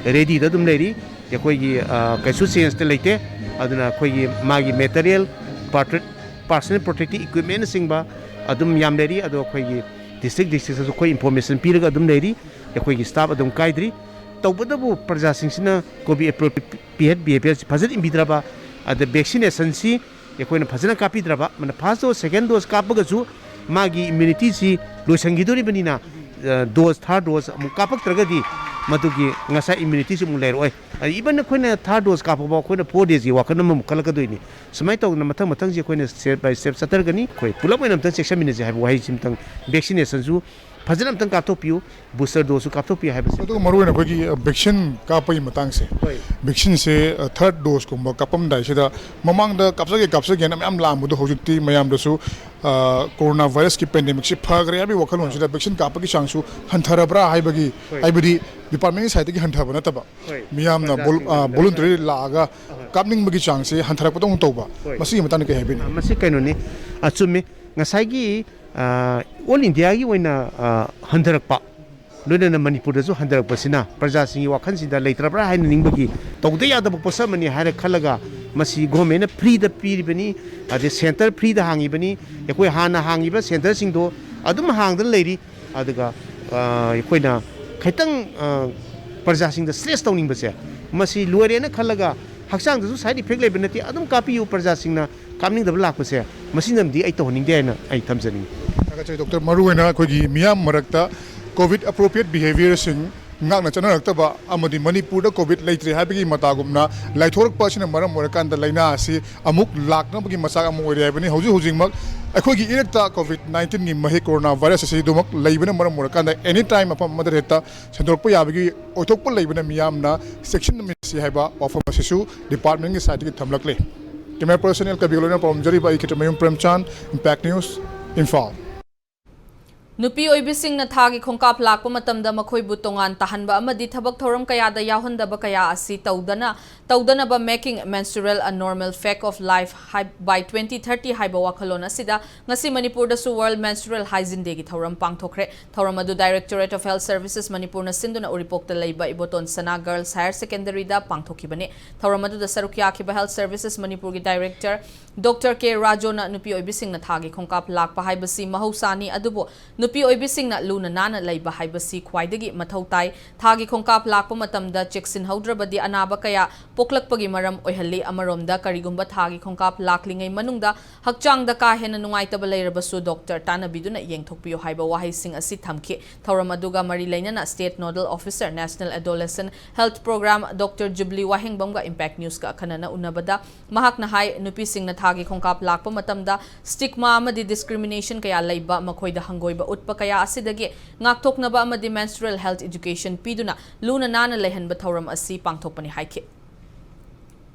ꯔꯦꯗꯤꯗ ꯑꯗꯨꯝ ꯂꯩꯔꯤ꯫ ꯑꯩꯈꯣꯏꯒꯤ, ꯑ, ꯀꯩꯁꯨ ꯆꯦꯟꯖꯇ ꯂꯩꯇꯦ꯫ ꯑꯗꯨꯅ ꯑꯩꯈꯣꯏꯒꯤ ꯃꯥꯒꯤ ꯃꯦꯇꯔꯤꯌꯦꯜ, ꯄꯥꯔꯁꯅꯦꯜ ꯄ꯭ꯔꯣꯇꯦꯛꯇꯤꯞ ꯏꯀ꯭ꯋꯤꯞꯃꯦꯟꯅꯆꯤꯡꯕ ꯑꯗꯨꯝ ꯌꯥꯝ ꯂꯩꯔꯤ꯫ ꯑꯗꯣ ꯑꯩꯈꯣꯏꯒꯤ ꯗꯤꯁꯇ꯭ꯔꯤꯛ ꯗꯤꯁꯇ꯭ꯔꯤꯛꯇꯁꯨ ꯑꯩꯈꯣꯏ ꯏꯟꯐꯣꯔꯃꯦꯁꯟ ꯄꯤꯔꯒ ꯑꯗꯨꯝ ꯂꯩꯔꯤ꯫ ꯑꯩꯈꯣꯏꯒꯤ ꯁ꯭ꯇꯥꯐ ꯑꯗꯨꯝ ꯀꯥꯏꯗ꯭ꯔꯤ꯫ ꯇꯧꯕꯇꯕꯨ ꯄ꯭ꯔꯖꯥꯁꯤꯡꯁꯤꯅ ꯀꯣꯚꯤꯗ ꯑꯦꯄ꯭ꯔꯣꯄ꯭ꯔꯤꯌꯦꯠ ꯕꯤꯍꯦꯕꯤꯌꯔꯁꯤ ꯐꯖꯅ ꯏꯟꯕꯤꯗ꯭ꯔꯕ, ꯑꯗ ꯚꯦꯛꯁꯤꯅꯦꯁꯟꯁꯤ ꯑꯩꯈꯣꯏꯅ ꯐꯖꯅ ꯀꯥꯞꯄꯤꯗ꯭ꯔꯕ, ꯃꯥꯅ ꯐꯥꯔꯁ ꯗꯣꯁ, ꯁꯦꯀꯦꯟ ꯗꯣꯁ ꯀꯥꯞꯄꯒꯁꯨ ꯃꯥꯒꯤ ꯏꯝꯌꯨꯅꯤꯇꯤꯁꯤ ꯂꯣꯏꯁꯤꯟꯈꯤꯗꯣꯔꯤꯕꯅꯤꯅ, ꯑ, ꯗꯣꯁ, ꯊꯥꯔꯠ ꯗꯣꯁ ꯑꯃꯨꯛ ꯀꯥꯞꯄꯛꯇ꯭ꯔꯒꯗꯤ ꯃꯗꯨꯒꯤ ꯉꯁꯥꯏ ꯏꯝꯌꯨꯅꯤꯇꯤꯁꯤ ꯑꯃꯨꯛ ꯂꯩꯔꯛꯑꯣꯏ꯫ ꯑꯗ ꯏꯚꯟ ꯑꯩꯈꯣꯏꯅ ꯊꯥꯔꯠ ꯗꯣꯁ ꯀꯥꯞꯄ ꯐꯥꯎ ꯑꯩꯈꯣꯏꯅ ꯐꯣꯔ ꯗꯦꯁꯀꯤ ꯋꯥꯈꯜ ꯑꯃꯃꯨꯛ ꯈꯜꯂꯛꯀꯗꯣꯏꯅꯤ꯫ ꯁꯨꯃꯥꯏꯅ ꯇꯧꯗꯅ ꯃꯊꯪ ꯃꯊꯪꯁꯤ ꯑꯩꯈꯣꯏꯅ ꯁ꯭ꯇꯦꯞ ꯕꯥꯏ ꯁ꯭ꯇꯦꯞ ꯆꯠꯊꯔꯒꯅꯤ꯫ ꯑꯩꯈꯣꯏ ꯄꯨꯂꯞ ꯑꯣꯏꯅ ꯑꯝꯇꯪ ꯆꯦꯛꯁꯤꯟꯃꯤꯟꯅꯁꯦ ꯍꯥꯏꯕ ꯋꯥꯍꯩꯁꯤꯝꯇꯪ, ꯚꯦꯛꯁꯤꯅꯦꯁꯟꯁꯨ ꯐꯖꯅ ꯑꯝꯇꯪ ꯀꯥꯞꯊꯣꯛꯄꯤꯌꯨ, ꯕꯨꯁꯇꯔ ꯗꯣꯁꯁꯨ ꯀꯥꯞꯊꯣꯛꯄꯤꯌꯨ ꯍꯥꯏꯕꯁꯤ꯫ ꯑꯗꯨꯒ ꯃꯔꯨꯑꯣꯏꯅ ꯑꯩꯈꯣꯏꯒꯤ, ꯑ, ꯚꯦꯛꯁꯤꯟ ꯀꯥꯞꯄꯒꯤ ꯃꯇꯥꯡꯁꯦ, ꯍꯣꯏ꯫ ꯚꯦꯛꯁꯤꯟꯁꯦ, ꯑ, ꯊꯥꯔꯠ ꯗꯣꯁꯀꯨꯝꯕ ꯀꯥꯞꯄꯝꯗꯥꯏꯁꯤꯗ ꯃꯃꯥꯡꯗ ꯀꯥꯞꯆꯒꯦ ꯀꯥꯞꯆꯒꯦꯅ ꯃꯌꯥꯝ ꯂꯥꯛꯑꯝꯕꯗꯣ ꯍꯧꯖꯤꯛꯇꯤ ꯃꯌꯥꯝꯗꯁꯨ, ꯑ, ꯀꯣꯔꯣꯅꯥ ꯚꯥꯏꯔꯁꯀꯤ ꯄꯦꯟꯗꯦꯃꯤꯛꯁꯤ ꯐꯈ꯭ꯔꯦ ꯍꯥꯏꯕꯒꯤ ꯋꯥꯈꯜꯂꯣꯟꯁꯤꯗ ꯚꯦꯛꯁꯤꯟ ꯀꯥꯞꯄꯒꯤ ꯆꯥꯡꯁꯨ ꯍꯟꯊꯔꯕ꯭ꯔꯥ ꯍꯥꯏꯕꯒꯤ, ꯍꯣꯏ꯫ ꯍꯥꯏꯕꯗꯤ ꯗꯤꯄꯥꯔꯠꯃꯦꯟꯒꯤ ꯁꯥꯏꯠꯇꯒꯤ ꯍꯟꯊꯕ ꯅꯠꯇꯕ, ꯍꯣꯏ꯫ ꯃꯤꯌꯥꯝꯅ ꯄ꯭ꯔꯖꯥꯁꯤꯡꯅ ꯕꯣꯜ-, ꯑ, ꯍꯟꯊꯔꯕ꯭ꯔꯥ? ꯚꯣꯂꯨꯟꯇꯔꯤ ꯂꯥꯛꯑꯒ ꯑꯍꯣꯏ꯫ ꯀꯥꯞꯅꯤꯡꯕꯒꯤ ꯆꯥꯡꯁꯦ ꯍꯟꯊꯔꯛꯄꯗꯧꯅ ꯇꯧꯕ, ꯍꯣꯏ꯫ ꯃꯁꯤꯒꯤ ꯃꯇꯥꯡꯗ ꯀꯩ ꯍꯥꯏꯕꯤꯅꯤ? ꯑ, ꯃꯁꯤ ꯀꯩꯅꯣꯅꯤ, ꯑ, ꯆꯨꯝꯃꯤ꯫ ꯉꯁꯥꯏꯒꯤ, ꯑ, ꯑꯣꯜ ꯏꯟꯗꯤꯌꯥꯒꯤ ꯑꯣꯏꯅ, ꯑ, ꯍꯟꯊꯔꯛꯄ, ꯂꯣꯏꯅꯅ ꯃꯅꯤꯄꯨꯔꯗꯁꯨ ꯍꯟꯊꯔꯛꯄꯁꯤꯅ ꯄ꯭ꯔꯖꯥꯁꯤꯡꯒꯤ ꯋꯥꯈꯜꯁꯤꯗ ꯂꯩꯇ꯭ꯔꯕ꯭ꯔꯥ ꯍꯥꯏꯅ ꯅꯤꯡꯕꯒꯤ ꯇꯧꯗ ꯌꯥꯗꯕ ꯄꯣꯠꯁꯛ ꯑꯃꯅꯤ ꯍꯥꯏꯅ ꯈꯜꯂꯒ ꯃꯁꯤ ꯒꯣꯔꯃꯦꯟꯅ ꯐ꯭ꯔꯤꯗ ꯄꯤꯔꯤꯕꯅꯤ, ꯑꯗꯩ ꯁꯦꯟꯇꯔ ꯐ꯭ꯔꯤꯗ ꯍꯥꯡꯉꯤꯕꯅꯤ꯫ ꯑꯩꯈꯣꯏ ꯍꯥꯟꯅ ꯍꯥꯡꯉꯤꯕ ꯁꯦꯟꯇꯔꯁꯤꯡꯗꯣ ꯑꯗꯨꯝ ꯍꯥꯡꯗꯅ ꯂꯩꯔꯤ꯫ ꯑꯗꯨꯒ, ꯑ, ꯑꯩꯈꯣꯏꯅ ꯈꯤꯇꯪ, ꯑ, ꯄ꯭ꯔꯖꯥꯁꯤꯡꯗ ꯁ꯭ꯇ꯭ꯔꯦꯁ ꯇꯧꯅꯤꯡꯕꯁꯦ, ꯃꯁꯤ ꯂꯣꯏꯔꯦꯅ ꯈꯜꯂꯒ ꯍꯛꯆꯥꯡꯗꯁꯨ ꯁꯥꯏꯠ ꯏꯐꯦꯛ ꯂꯩꯕ ꯅꯠꯇꯦ, ꯑꯗꯨꯝ ꯀꯥꯞꯄꯤꯌꯨ ꯄ꯭ꯔꯖꯥꯁꯤꯡꯅ ꯀꯥꯞꯅꯤꯡꯗꯕ ꯂꯥꯛꯄꯁꯦ, ꯃꯁꯤꯅꯗꯤ ꯑꯩ ꯇꯧꯍꯟꯅꯤꯡꯗꯦ ꯍꯥꯏꯅ ꯑꯩ ꯊꯝꯖꯅꯤꯡꯉꯤ꯫ ꯊꯥꯒꯠꯆꯔꯤ ꯗꯣꯛꯇꯔ꯫ ꯃꯔꯨꯑꯣꯏꯅ ꯑꯩꯈꯣꯏꯒꯤ ꯃꯤꯌꯥꯝ ꯃꯔꯛꯇ ꯀꯣꯚꯤꯗ ꯑꯦꯄ꯭ꯔꯣꯄ꯭ꯔꯤꯌꯦꯠ ꯕꯤꯍꯦꯕꯤꯌꯔꯁꯤꯡ ꯉꯥꯛꯅ ꯆꯠꯅꯔꯛꯇꯕ ꯑꯃꯗꯤ ꯃꯅꯤꯄꯨꯔꯗ ꯀꯣꯚꯤꯗ ꯂꯩꯇ꯭ꯔꯦ ꯍꯥꯏꯕꯒꯤ ꯃꯇꯥꯒꯨꯝꯅ ꯂꯥꯏꯊꯣꯔꯛꯄ ꯑꯁꯤꯅ ꯃꯔꯝ ꯑꯣꯏꯔꯀꯥꯟꯗ ꯂꯥꯏꯅꯥ ꯑꯁꯤ ꯑꯃꯨꯛ ꯂꯥꯛꯅꯕꯒꯤ ꯃꯆꯥꯛ ꯑꯃ ꯑꯣꯏꯔꯦ ꯍꯥꯏꯕꯅꯤ꯫ ꯍꯧꯖꯤꯛ ꯍꯧꯖꯤꯛꯃꯛ ꯑꯩꯈꯣꯏꯒꯤ ꯏꯔꯛꯇ ꯀꯣꯚꯤꯗ ꯅꯥꯏꯟꯇꯤꯟꯒꯤ ꯃꯍꯤꯛ ꯀꯣꯔꯣꯅꯥ ꯚꯥꯏꯔꯁ ꯑꯁꯤ ꯑꯗꯨꯃꯛ ꯂꯩꯕꯅ ꯃꯔꯝ ꯑꯣꯏꯔꯀꯥꯟꯗ ꯑꯦꯅꯤ ꯇꯥꯏꯝ ꯃꯐꯝ ꯑꯃꯗ ꯍꯦꯛꯇ ꯁꯟꯗꯣꯔꯛꯄ ꯌꯥꯕꯒꯤ ꯑꯣꯏꯊꯣꯛꯄ ꯂꯩꯕꯅ ꯃꯤꯌꯥꯝꯅ ꯆꯦꯛꯁꯤꯟꯃꯤꯟꯅꯁꯤ ꯍꯥꯏꯕ ꯋꯥꯐꯝ ꯑꯁꯤꯁꯨ ꯗꯤꯄꯥꯔꯠꯃꯦꯟꯒꯤ ꯁꯥꯏꯠꯇꯒꯤ ꯊꯝꯂꯛꯂꯤ꯫ ꯀꯦꯃꯦꯔꯥ ꯄꯔꯁꯟ ꯑꯦꯜ ꯀꯕꯤꯔ ꯂꯣꯏꯅ ꯄꯥꯎꯔꯝꯖꯔꯤꯕ ꯑꯩ ꯈꯦꯇ꯭ꯔꯤꯃꯌꯨꯝ ꯄ꯭ꯔꯦꯝꯆꯥꯟ, ꯏꯝꯄꯦꯛ ꯅ꯭ꯌꯨꯁ, ꯏꯝꯐꯥꯜ꯫ ꯅꯨꯄꯤ ꯑꯣꯏꯕꯤꯁꯤꯡꯅ ꯊꯥꯒꯤ ꯈꯣꯡꯀꯥꯞ ꯂꯥꯛꯄ ꯃꯇꯝꯗ ꯃꯈꯣꯏꯕꯨ ꯇꯣꯉꯥꯟ ꯇꯥꯍꯟꯕ ꯑꯃꯗꯤ ꯊꯕꯛ ꯊꯧꯔꯝ ꯀꯌꯥꯗ ꯌꯥꯎꯍꯟꯗꯕ ꯀꯌꯥ ꯑꯁꯤ ꯇꯧꯗꯅ, ꯇꯧꯗꯅꯕ Making Menstrual a Normal Fact of Life by twenty thirty ꯍꯥꯏꯕ ꯋꯥꯈꯜꯂꯣꯟ ꯑꯁꯤꯗ ꯉꯁꯤ ꯃꯅꯤꯄꯨꯔꯗꯁꯨ World Menstrual Hygiene Dayꯒꯤ ꯊꯧꯔꯝ ꯄꯥꯡꯊꯣꯛꯈ꯭ꯔꯦ꯫ ꯊꯧꯔꯝ ꯑꯗꯨ Directorate of Health Services ꯃꯅꯤꯄꯨꯔꯅ ꯁꯤꯟꯗꯨꯅ ꯎꯔꯤꯄꯣꯛꯇ ꯂꯩꯕ ꯏꯕꯣꯇꯣꯟ ꯁꯅꯥ Girls Higher Secondaryꯗ ꯄꯥꯡꯊꯣꯛꯈꯤꯕꯅꯤ꯫ ꯊꯧꯔꯝ ꯑꯗꯨꯗ ꯁꯔꯨꯛ ꯌꯥꯈꯤꯕ Health Services ꯃꯅꯤꯄꯨꯔꯒꯤ Director ꯗꯣꯛꯇꯔ ꯀꯦ ꯔꯥꯖꯣꯅ ꯅꯨꯄꯤ ꯑꯣꯏꯕꯤꯁꯤꯡꯅ ꯊꯥꯒꯤ ꯈꯣꯡꯀꯥꯞ ꯂꯥꯛꯄ ꯍꯥꯏꯕꯁꯤ ꯃꯍꯧꯁꯥꯅꯤ, ꯑꯗꯨꯕꯨ ꯅꯨꯄꯤ ꯑꯣꯏꯕꯤꯁꯤꯡꯅ ꯂꯨꯅ ꯅꯥꯟꯅ ꯂꯩꯕ ꯍꯥꯏꯕꯁꯤ ꯈ꯭ꯋꯥꯏꯗꯒꯤ ꯃꯊꯧ ꯇꯥꯏ꯫ ꯊꯥꯒꯤ ꯈꯣꯡꯀꯥꯞ ꯂꯥꯛꯄ ꯃꯇꯝꯗ ꯆꯦꯛꯁꯤꯟꯍꯧꯗ꯭ꯔꯕꯗꯤ ꯑꯅꯥꯕ ꯀꯌꯥ ꯄꯣꯛꯂꯛꯄꯒꯤ ꯃꯔꯝ ꯑꯣꯏꯍꯜꯂꯤ꯫ ꯑꯃꯔꯣꯝꯗ, ꯀꯔꯤꯒꯨꯝꯕ ꯊꯥꯒꯤ ꯈꯣꯡꯀꯥꯞ ꯂꯥꯛꯂꯤꯉꯩ ꯃꯅꯨꯡꯗ ꯍꯛꯆꯥꯡꯗ ꯀꯥ ꯍꯦꯟꯅ ꯅꯨꯡꯉꯥꯏꯇꯕ ꯂꯩꯔꯕꯁꯨ ꯗꯣꯛꯇꯔ ꯇꯥꯟꯅꯕꯤꯗꯨꯅ ꯌꯦꯡꯊꯣꯛꯄꯤꯌꯨ ꯍꯥꯏꯕ ꯋꯥꯍꯩꯁꯤꯡ ꯑꯁꯤ ꯊꯝꯈꯤ꯫ ꯊꯧꯔꯝ ꯑꯗꯨꯒ ꯃꯔꯤ ꯂꯩꯅꯅ State Nodal Officer National Adolescent Health Program doctor Jubali ꯋꯥꯍꯦꯡꯕꯝꯒ Impact Newsꯀ ꯑꯈꯟꯅꯅ ꯎꯅꯕꯗ ꯃꯍꯥꯛꯅ ꯍꯥꯏ, ꯅꯨꯄꯤꯁꯤꯡꯅ ꯊꯥꯒꯤ ꯈꯣꯡꯀꯥꯞ ꯂꯥꯛꯄ ꯃꯇꯝꯗ stigma ꯑꯃꯗꯤ discrimination ꯀꯌꯥ ꯂꯩꯕ, ꯃꯈꯣꯏꯗ ꯍꯪꯒꯣꯏꯕ ꯎꯠꯄ ꯀꯌꯥ ꯑꯁꯤꯗꯒꯤ ꯉꯥꯛꯊꯣꯛꯅꯕ ꯑꯃꯗꯤ menstrual health education ꯄꯤꯗꯨꯅ ꯂꯨꯅ ꯅꯥꯟꯅ ꯂꯩꯍꯟꯕ ꯊꯧꯔꯝ ꯑꯁꯤ ꯄꯥꯡꯊꯣꯛꯄꯅꯤ ꯍꯥꯏꯈꯤ꯫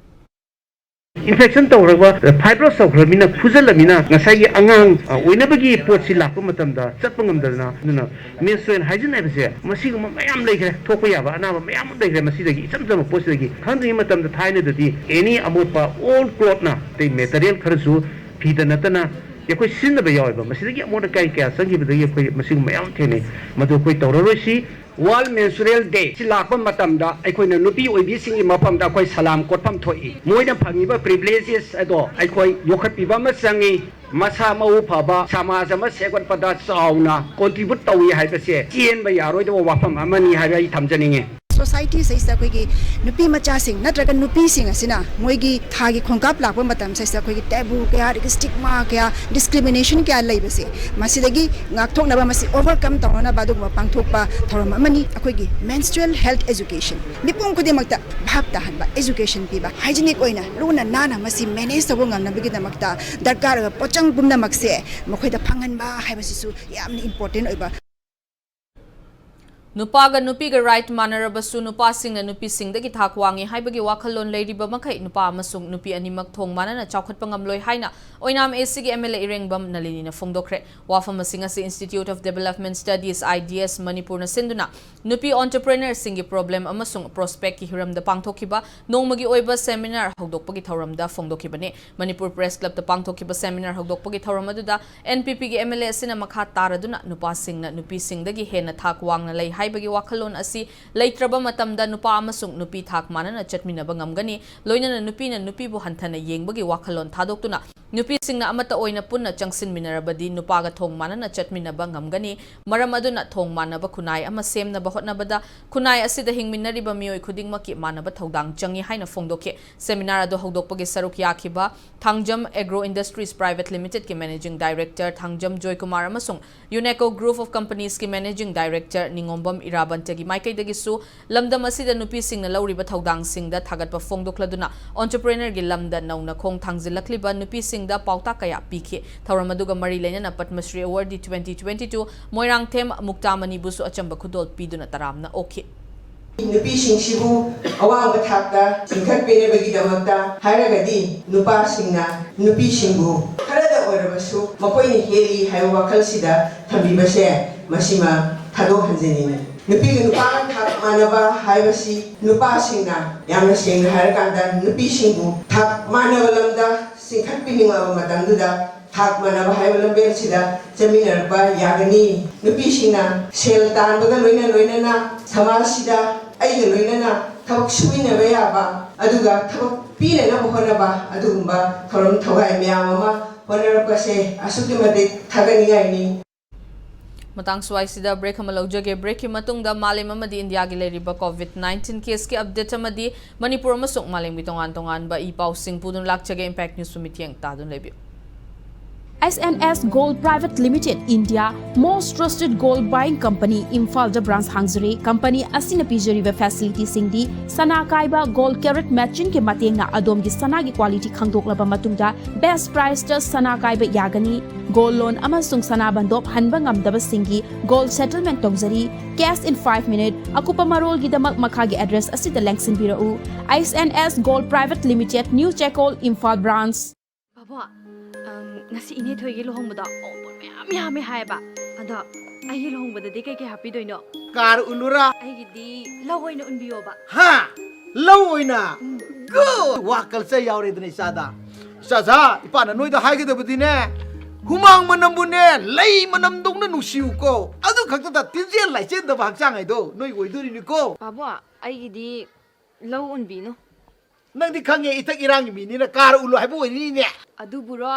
ꯏꯟꯐꯦꯛꯁꯟ ꯇꯧꯈ꯭ꯔꯕ, ꯐꯥꯏꯕ꯭ꯔꯣꯁ ꯇꯧꯈ꯭ꯔꯕꯅꯤꯅ, ꯐꯨꯖꯜꯂꯕꯅꯤꯅ ꯉꯁꯥꯏꯒꯤ ꯑꯉꯥꯡ ꯑ, ꯑꯣꯏꯅꯕꯒꯤ ꯄꯣꯠꯁꯤ ꯂꯥꯛꯄ ꯃꯇꯝꯗ ꯆꯠꯄ ꯉꯝꯗꯗꯅ, ꯑꯗꯨꯅ menstrual hygiene ꯍꯥꯏꯕꯁꯦ ꯃꯁꯤꯒꯨꯝꯕ ꯃꯌꯥꯝ ꯂꯩꯈ꯭ꯔꯦ, ꯊꯣꯛꯄ ꯌꯥꯕ ꯑꯅꯥꯕ ꯃꯌꯥꯝ ꯑꯃ ꯂꯩꯈ꯭ꯔꯦ꯫ ꯃꯁꯤꯗꯒꯤ ꯏꯆꯝ ꯆꯝꯕ ꯄꯣꯠꯁꯤꯗꯒꯤ ꯈꯪꯗ꯭ꯔꯤꯉꯩ ꯃꯇꯝꯗ ꯊꯥꯏꯅꯗꯗꯤ ꯑꯦꯅꯤ ꯑꯃꯣꯠꯄ old clothꯅ ꯑꯇꯩ material ꯈꯔꯁꯨ ꯐꯤꯗ ꯅꯠꯇꯅ ꯑꯩꯈꯣꯏ ꯁꯤꯖꯤꯟꯅꯕ ꯌꯥꯎꯋꯦꯕ꯫ ꯃꯁꯤꯗꯒꯤ ꯑꯃꯣꯠ ꯑꯀꯥꯏ ꯀꯌꯥ ꯆꯪꯈꯤꯕꯗꯒꯤ ꯑꯩꯈꯣꯏ ꯃꯁꯤꯒꯨꯝꯕ ꯃꯌꯥꯝ ꯑꯃ ꯊꯦꯡꯅꯩ꯫ ꯃꯗꯨ ꯑꯩꯈꯣꯏ ꯇꯧꯔꯔꯣꯏꯁꯤ꯫ World Menstrual Day ꯁꯤ ꯂꯥꯛꯄ ꯃꯇꯝꯗ ꯑꯩꯈꯣꯏꯅ ꯅꯨꯄꯤ ꯑꯣꯏꯕꯤꯁꯤꯡꯒꯤ ꯃꯐꯝꯗ ꯑꯩꯈꯣꯏ ꯁꯂꯥꯝ ꯀꯣꯠꯐꯝ ꯊꯣꯛꯏ꯫ ꯃꯣꯏꯅ ꯐꯪꯉꯤꯕ privileges ꯑꯗꯣ ꯑꯩꯈꯣꯏ ꯌꯣꯛꯈꯠꯄꯤꯕ ꯑꯃ ꯆꯪꯉꯤ꯫ ꯃꯁꯥ ꯃꯎ ꯐꯕ ꯁꯃꯥꯖ ꯑꯃ ꯁꯦꯝꯒꯠꯄꯗ ꯆꯥꯎꯅ contribute ꯇꯧꯏ ꯍꯥꯏꯕꯁꯦ ꯆꯦꯟꯕ ꯌꯥꯔꯣꯏꯗꯕ ꯋꯥꯐꯝ ꯑꯃꯅꯤ ꯍꯥꯏꯕ ꯑꯩ ꯊꯝꯖꯅꯤꯡꯉꯤ꯫ ꯁꯣꯁꯥꯏꯇꯤꯁꯤꯗ ꯑꯩꯈꯣꯏꯒꯤ ꯅꯨꯄꯤ ꯃꯆꯥꯁꯤꯡ ꯅꯠꯇ꯭ꯔꯒ ꯅꯨꯄꯤꯁꯤꯡ ꯑꯁꯤꯅ ꯃꯣꯏꯒꯤ ꯊꯥꯒꯤ ꯈꯣꯡꯀꯥꯞ ꯂꯥꯛꯄ ꯃꯇꯝꯁꯤꯗ ꯑꯩꯈꯣꯏꯒꯤ ꯇꯦꯕꯨ ꯀꯌꯥ, ꯑꯗꯒꯤ ꯁ꯭ꯇꯤꯛꯃꯥ ꯀꯌꯥ, ꯗꯤꯁꯀ꯭ꯔꯤꯃꯤꯅꯦꯁꯟ ꯀꯌꯥ ꯂꯩꯕꯁꯦ, ꯃꯁꯤꯗꯒꯤ ꯉꯥꯛꯊꯣꯛꯅꯕ, ꯃꯁꯤ ꯑꯣꯚꯔꯀꯝ ꯇꯧꯅꯅꯕ ꯑꯗꯨꯒꯨꯝꯕ ꯄꯥꯡꯊꯣꯛꯄ ꯊꯧꯔꯝ ꯑꯃꯅꯤ꯫ ꯑꯩꯈꯣꯏꯒꯤ ꯃꯦꯟꯁꯇ꯭ꯔꯨꯑꯦꯜ ꯍꯦꯜꯊ ꯑꯦꯖꯨꯀꯦꯁꯟ, ꯃꯤꯄꯨꯝ ꯈꯨꯗꯤꯡꯃꯛꯇ ꯚꯥꯞ ꯇꯥꯍꯟꯕ, ꯑꯦꯖꯨꯀꯦꯁꯟ ꯄꯤꯕ, ꯍꯥꯏꯖꯤꯅꯤꯛ ꯑꯣꯏꯅ ꯂꯨꯅ ꯅꯥꯟꯅ ꯃꯁꯤ ꯃꯦꯅꯦꯖ ꯇꯧꯕ ꯉꯝꯅꯕꯒꯤꯗꯃꯛꯇ ꯗꯔꯀꯥꯔ ꯑꯣꯏꯕ ꯄꯣꯠꯆꯪ ꯄꯨꯝꯅꯃꯛꯁꯦ ꯃꯈꯣꯏꯗ ꯐꯪꯍꯟꯕ ꯍꯥꯏꯕꯁꯤꯁꯨ ꯌꯥꯝꯅ ꯏꯝꯄꯣꯔꯇꯦꯟ ꯑꯣꯏꯕ꯫ ꯅꯨꯄꯥꯒ ꯅꯨꯄꯤꯒ ꯔꯥꯏꯠ ꯃꯥꯟꯅꯔꯕꯁꯨ ꯅꯨꯄꯥꯁꯤꯡꯅ ꯅꯨꯄꯤꯁꯤꯡꯗꯒꯤ ꯊꯥꯛ ꯋꯥꯡꯉꯤ ꯍꯥꯏꯕꯒꯤ ꯋꯥꯈꯜꯂꯣꯟ ꯂꯩꯔꯤꯕ ꯃꯈꯩ ꯅꯨꯄꯥ ꯑꯃꯁꯨꯡ ꯅꯨꯄꯤ ꯑꯅꯤꯃꯛ ꯊꯣꯡ ꯃꯥꯟꯅꯅ ꯆꯥꯎꯈꯠꯄ ꯉꯝꯂꯣꯏ ꯍꯥꯏꯅ ꯑꯣꯏꯅꯥꯝ ꯑꯦꯁꯤꯒꯤ ꯑꯦꯝ ꯑꯦꯜ ꯑꯦ ꯏꯔꯦꯡꯕꯝ ꯅꯂꯤꯅꯤꯅ ꯐꯣꯡꯗꯣꯛꯈ꯭ꯔꯦ꯫ ꯋꯥꯐꯝ ꯑꯁꯤ ꯉꯁꯤ Institute of Development Studies, I D S, ꯃꯅꯤꯄꯨꯔꯅ ꯁꯤꯟꯗꯨꯅ ꯅꯨꯄꯤ ꯑꯣꯟꯇꯔꯄ꯭ꯔꯦꯅꯔꯁꯤꯡꯒꯤ ꯄ꯭ꯔꯣꯕ꯭ꯂꯦꯝ ꯑꯃꯁꯨꯡ ꯄ꯭ꯔꯣꯁꯄꯦꯛꯀꯤ ꯍꯤꯔꯝꯗ ꯄꯥꯡꯊꯣꯛꯈꯤꯕ ꯅꯣꯡꯃꯒꯤ ꯑꯣꯏꯕ ꯁꯦꯃꯤꯅꯥꯔ ꯍꯧꯗꯣꯛꯄꯒꯤ ꯊꯧꯔꯝꯗ ꯐꯣꯡꯗꯣꯛꯈꯤꯕꯅꯤ꯫ ꯃꯅꯤꯄꯨꯔ ꯄ꯭ꯔꯦꯁ ꯀ꯭ꯂꯕꯇ ꯄꯥꯡꯊꯣꯛꯈꯤꯕ ꯁꯦꯃꯤꯅꯥꯔ ꯍꯧꯗꯣꯛꯄꯒꯤ ꯊꯧꯔꯝ ꯑꯗꯨꯗ N P P ꯒꯤ M L A ꯑꯁꯤꯅ ꯃꯈꯥ ꯇꯥꯔꯗꯨꯅ ꯅꯨꯄꯥꯁꯤꯡꯅ ꯅꯨꯄꯤꯁꯤꯡꯗꯒꯤ ꯍꯦꯟꯅ ꯊꯥꯛ ꯋꯥꯡꯅ ꯂꯩ ꯍꯥꯏꯕꯒꯤ ꯋꯥꯈꯜꯂꯣꯟ ꯑꯁꯤ ꯂꯩꯇ꯭ꯔꯕ ꯃꯇꯝꯗ ꯅꯨꯄꯥ ꯑꯃꯁꯨꯡ ꯅꯨꯄꯤ ꯊꯥꯛ ꯃꯥꯟꯅꯅ ꯆꯠꯃꯤꯟꯅꯕ ꯉꯝꯒꯅꯤ, ꯂꯣꯏꯅꯅ ꯅꯨꯄꯤꯅ ꯅꯨꯄꯤꯕꯨ ꯍꯟꯊꯅ ꯌꯦꯡꯕꯒꯤ ꯋꯥꯈꯜꯂꯣꯟ ꯊꯥꯗꯣꯛꯇꯨꯅ ꯅꯨꯄꯤꯁꯤꯡꯅ ꯑꯃꯠꯇ ꯑꯣꯏꯅ ꯄꯨꯟꯅ ꯆꯪꯁꯤꯟꯃꯤꯟꯅꯔꯕꯗꯤ ꯅꯨꯄꯥꯒ ꯊꯣꯡ ꯃꯥꯟꯅꯅ ꯆꯠꯃꯤꯟꯅꯕ ꯉꯝꯒꯅꯤ꯫ ꯃꯔꯝ ꯑꯗꯨꯅ ꯊꯣꯡ ꯃꯥꯟꯅꯕ ꯈꯨꯟꯅꯥꯏ ꯑꯃ ꯁꯦꯝꯅꯕ ꯍꯣꯠꯅꯕꯗ ꯈꯨꯟꯅꯥꯏ ꯑꯁꯤꯗ ꯍꯤꯡꯃꯤꯟꯅꯔꯤꯕ ꯃꯤꯑꯣꯏ ꯈꯨꯗꯤꯡꯃꯛꯀꯤ ꯃꯥꯟꯅꯕ ꯊꯧꯗꯥꯡ ꯆꯪꯏ ꯍꯥꯏꯅ ꯐꯣꯡꯗꯣꯛꯈꯤ꯫ ꯁꯦꯃꯤꯅꯥꯔ ꯑꯗꯨ ꯍꯧꯗꯣꯛꯄꯒꯤ ꯁꯔꯨꯛ ꯌꯥꯈꯤꯕ Thangjam Agro Industries Private Limited ꯀꯤ Managing Director ꯊꯥꯡꯖꯝ ꯖꯣꯏꯀꯨꯃꯥꯔ ꯑꯃꯁꯨꯡ UNECO Group of Companies ꯀꯤ Managing Director ꯅꯤꯉꯣꯝꯕꯝ ꯏꯔꯥꯕꯟꯇꯒꯤ ꯃꯥꯏꯀꯩꯗꯒꯤꯁꯨ ꯂꯝꯗꯝ ꯑꯁꯤꯗ ꯅꯨꯄꯤꯁꯤꯡꯅ ꯂꯧꯔꯤꯕ ꯊꯧꯗꯥꯡꯁꯤꯡꯗ ꯊꯥꯒꯠꯄ ꯐꯣꯡꯗꯣꯛꯂꯗꯨꯅ entrepreneur ꯒꯤ ꯂꯝꯗ ꯅꯧꯅ ꯈꯣꯡ ꯊꯥꯡꯖꯤꯜꯂꯛꯂꯤꯕ ꯅꯨꯄꯤꯁꯤꯡꯗ ꯄꯥꯎꯇꯥꯛ ꯀꯌꯥ ꯄꯤꯈꯤ꯫ ꯊꯧꯔꯝ ꯑꯗꯨꯒ ꯃꯔꯤ ꯂꯩꯅꯅ Padma Shri Awardee twenty twenty-two Moirangthem ꯃꯨꯛꯇꯥꯃꯅꯤꯕꯨꯁꯨ ꯑꯆꯝꯕ ꯈꯨꯗꯣꯜ ꯄꯤꯗꯨꯅ ꯇꯔꯥꯝꯅ ꯑꯣꯛꯈꯤ꯫ ꯅꯨꯄꯤꯁꯤꯡꯁꯤꯕꯨ ꯑꯋꯥꯡꯕ ꯊꯥꯛꯇ ꯆꯤꯡꯈꯠꯄꯤꯅꯕꯒꯤꯗꯃꯛꯇ ꯍꯥꯏꯔꯒꯗꯤ ꯅꯨꯄꯥꯁꯤꯡꯅ ꯅꯨꯄꯤꯁꯤꯡꯕꯨ ꯈꯔꯗ ꯑꯣꯏꯔꯕꯁꯨ ꯃꯈꯣꯏꯅ ꯍꯦꯜꯂꯤ ꯍꯥꯏꯕ ꯋꯥꯈꯜꯁꯤꯗ ꯊꯝꯕꯤꯕꯁꯦ ꯃꯁꯤꯃ ꯊꯥꯗꯣꯛꯍꯟꯖꯅꯤꯡꯏ꯫ ꯅꯨꯄꯤꯒ ꯅꯨꯄꯥꯒ ꯊꯥꯛ ꯃꯥꯟꯅꯕ ꯍꯥꯏꯕꯁꯤ ꯅꯨꯄꯥꯁꯤꯡꯅ ꯌꯥꯝꯅ ꯁꯦꯡꯅ ꯍꯥꯏꯔꯀꯥꯟꯗ ꯅꯨꯄꯤꯁꯤꯡꯕꯨ ꯊꯥꯛ ꯃꯥꯟꯅꯕ ꯂꯝꯗ ꯆꯤꯡꯈꯠꯄꯤꯅꯤꯡꯉꯕ ꯃꯇꯝꯗꯨꯗ ꯊꯥꯛ ꯃꯥꯟꯅꯕ ꯍꯥꯏꯕ ꯂꯝꯕꯦꯜꯁꯤꯗ ꯆꯠꯃꯤꯟꯅꯔꯛꯄ ꯌꯥꯒꯅꯤ꯫ ꯅꯨꯄꯤꯁꯤꯡꯅ ꯁꯦꯜ ꯇꯥꯟꯕꯒ ꯂꯣꯏꯅ ꯂꯣꯏꯅꯅ ꯁꯃꯥꯖꯁꯤꯗ ꯑꯩꯒ ꯂꯣꯏꯅꯅ ꯊꯕꯛ ꯁꯨꯃꯤꯟꯅꯕ ꯌꯥꯕ ꯑꯗꯨꯒ ꯊꯕꯛ ꯄꯤꯅꯅꯕ ꯍꯣꯠꯅꯕ ꯑꯗꯨꯒꯨꯝꯕ ꯊꯧꯔꯝ ꯊꯧꯔꯥꯏ ꯃꯌꯥꯝ ꯑꯃ ꯍꯣꯠꯅꯔꯛꯄꯁꯦ ꯑꯁꯨꯛꯀꯤ ꯃꯇꯤꯛ ꯊꯥꯒꯠꯅꯤꯡꯉꯥꯏꯅꯤ꯫ ꯃꯇꯥꯡ ꯁ꯭ꯋꯥꯏꯁꯤꯗ ꯕ꯭ꯔꯦꯛ ꯑꯃ ꯂꯧꯖꯒꯦ꯫ ꯕ꯭ꯔꯦꯛꯀꯤ ꯃꯇꯨꯡꯗ ꯃꯥꯂꯦꯝ ꯑꯃꯗꯤ ꯏꯟꯗꯤꯌꯥꯒꯤ ꯂꯩꯔꯤꯕ ꯀꯣꯚꯤꯗ ꯅꯥꯏꯟꯇꯤꯟ ꯀꯦꯁꯀꯤ ꯑꯞꯗꯦꯠ ꯑꯃꯗꯤ ꯃꯅꯤꯄꯨꯔ ꯑꯃꯁꯨꯡ ꯃꯥꯂꯦꯝꯒꯤ ꯇꯣꯉꯥꯟ ꯇꯣꯉꯥꯟꯕ ꯏ ꯄꯥꯎꯁꯤꯡ ꯄꯨꯗꯨꯅ ꯂꯥꯛꯆꯒꯦ ꯏꯝꯄꯦꯛ ꯅ꯭ꯌꯨꯁꯄꯨ ꯃꯤꯠꯌꯦꯡ ꯇꯥꯗꯨꯅ ꯂꯩꯕꯤꯌꯨ꯫ S and S Gold Private Limited, India most trusted gold buying company, ꯏꯝꯐꯥꯜꯗ ꯕ꯭ꯔꯥꯟꯁ ꯍꯥꯡꯖꯔꯦ꯫ ꯀꯝꯄꯅꯤ ꯑꯁꯤꯅ ꯄꯤꯖꯔꯤꯕ ꯐꯦꯁꯤꯂꯤꯇꯤꯁꯤꯡꯗꯤ: ꯁꯅꯥ ꯀꯥꯏꯕ ꯒꯣꯜ ꯀꯦꯔꯦꯠ ꯃꯦꯆꯤꯟꯒꯤ ꯃꯇꯦꯡꯅ ꯑꯗꯣꯝꯒꯤ ꯁꯅꯥꯒꯤ ꯀ꯭ꯋꯥꯂꯤꯇꯤ ꯈꯪꯗꯣꯛꯂꯕ ꯃꯇꯨꯡꯗ ꯕꯦꯁ ꯄ꯭ꯔꯥꯏꯁꯇ ꯁꯅꯥ ꯀꯥꯏꯕ ꯌꯥꯒꯅꯤ꯫ ꯒꯣꯜ ꯂꯣꯟ ꯑꯃꯁꯨꯡ ꯁꯅꯥ ꯕꯟꯗꯣꯞ ꯍꯟꯕ ꯉꯝꯗꯕꯁꯤꯡꯒꯤ ꯒꯣꯜ ꯁꯦꯇꯜꯃꯦꯟ ꯇꯧꯖꯔꯤ꯫ Cash in five minute꯫ ꯑꯀꯨꯞꯄ ꯃꯔꯣꯜꯒꯤꯗꯃꯛ ꯃꯈꯥꯒꯤ ꯑꯦꯗ꯭ꯔꯦꯁ ꯑꯁꯤꯗ ꯂꯦꯡꯁꯤꯟꯕꯤꯔꯛꯎ: S and S Gold Private Limited, New Chekol, Imphal Branch꯫ ꯕꯥꯕꯣ, ꯑꯝ, ꯉꯁꯤ ꯏꯅꯦ ꯊꯣꯏꯒꯤ ꯂꯨꯍꯣꯡꯕꯗꯣ ꯑꯎꯟꯄꯣꯠ ꯃꯌꯥꯝ ꯌꯥꯝꯃꯦ ꯍꯥꯏꯌꯦꯕ꯫ ꯑꯗꯣ ꯑꯩꯒꯤ ꯂꯨꯍꯣꯡꯕꯗꯗꯤ ꯀꯩꯀꯩ ꯍꯥꯞꯄꯤꯗꯣꯏꯅꯣ? ꯀꯥꯔ ꯎꯜꯂꯨꯔꯥ? ꯑꯩꯒꯤꯗꯤ ꯂꯧ ꯑꯣꯏꯅ ꯎꯟꯕꯤꯌꯣꯕ꯫ ꯍꯥ? ꯂꯧ ꯑꯣꯏꯅ? ꯒꯨꯗ! ꯋꯥ ꯀꯜꯆꯔ ꯌꯥꯎꯔꯦꯗꯅ ꯏꯆꯥꯗ꯫ ꯏꯆꯥꯁꯥ, ꯏꯄꯥꯅ ꯅꯣꯏꯗ ꯍꯥꯏꯒꯗꯕꯗꯤꯅꯦ, ꯍꯨꯃꯥꯡ ꯃꯅꯝꯕꯨꯅꯦ ꯂꯩ ꯃꯅꯝꯗꯧꯅ ꯅꯨꯡꯁꯤꯌꯨꯀꯣ꯫ ꯑꯗꯨ ꯈꯛꯇꯗ ꯇꯤꯟꯖꯦꯜ ꯂꯥꯏꯆꯦꯟꯗꯕ ꯍꯛꯆꯥꯡ ꯍꯥꯏꯗꯣ ꯅꯣꯏ ꯑꯣꯏꯗꯣꯔꯤꯅꯤꯀꯣ꯫ ꯕꯥꯕꯣ, ꯑꯩꯒꯤꯗꯤ ꯂꯧ ꯎꯟꯕꯤꯅꯨ꯫ ꯅꯪꯗꯤ ꯈꯪꯉꯦ, ꯏꯊꯛ ꯏꯔꯥꯡꯒꯤ ꯃꯤꯅꯤꯅ ꯀꯥꯔ ꯎꯜꯂꯨ ꯍꯥꯏꯕ ꯑꯣꯏꯅꯤꯅꯦ꯫ ꯑꯗꯨꯕꯨꯔꯣ,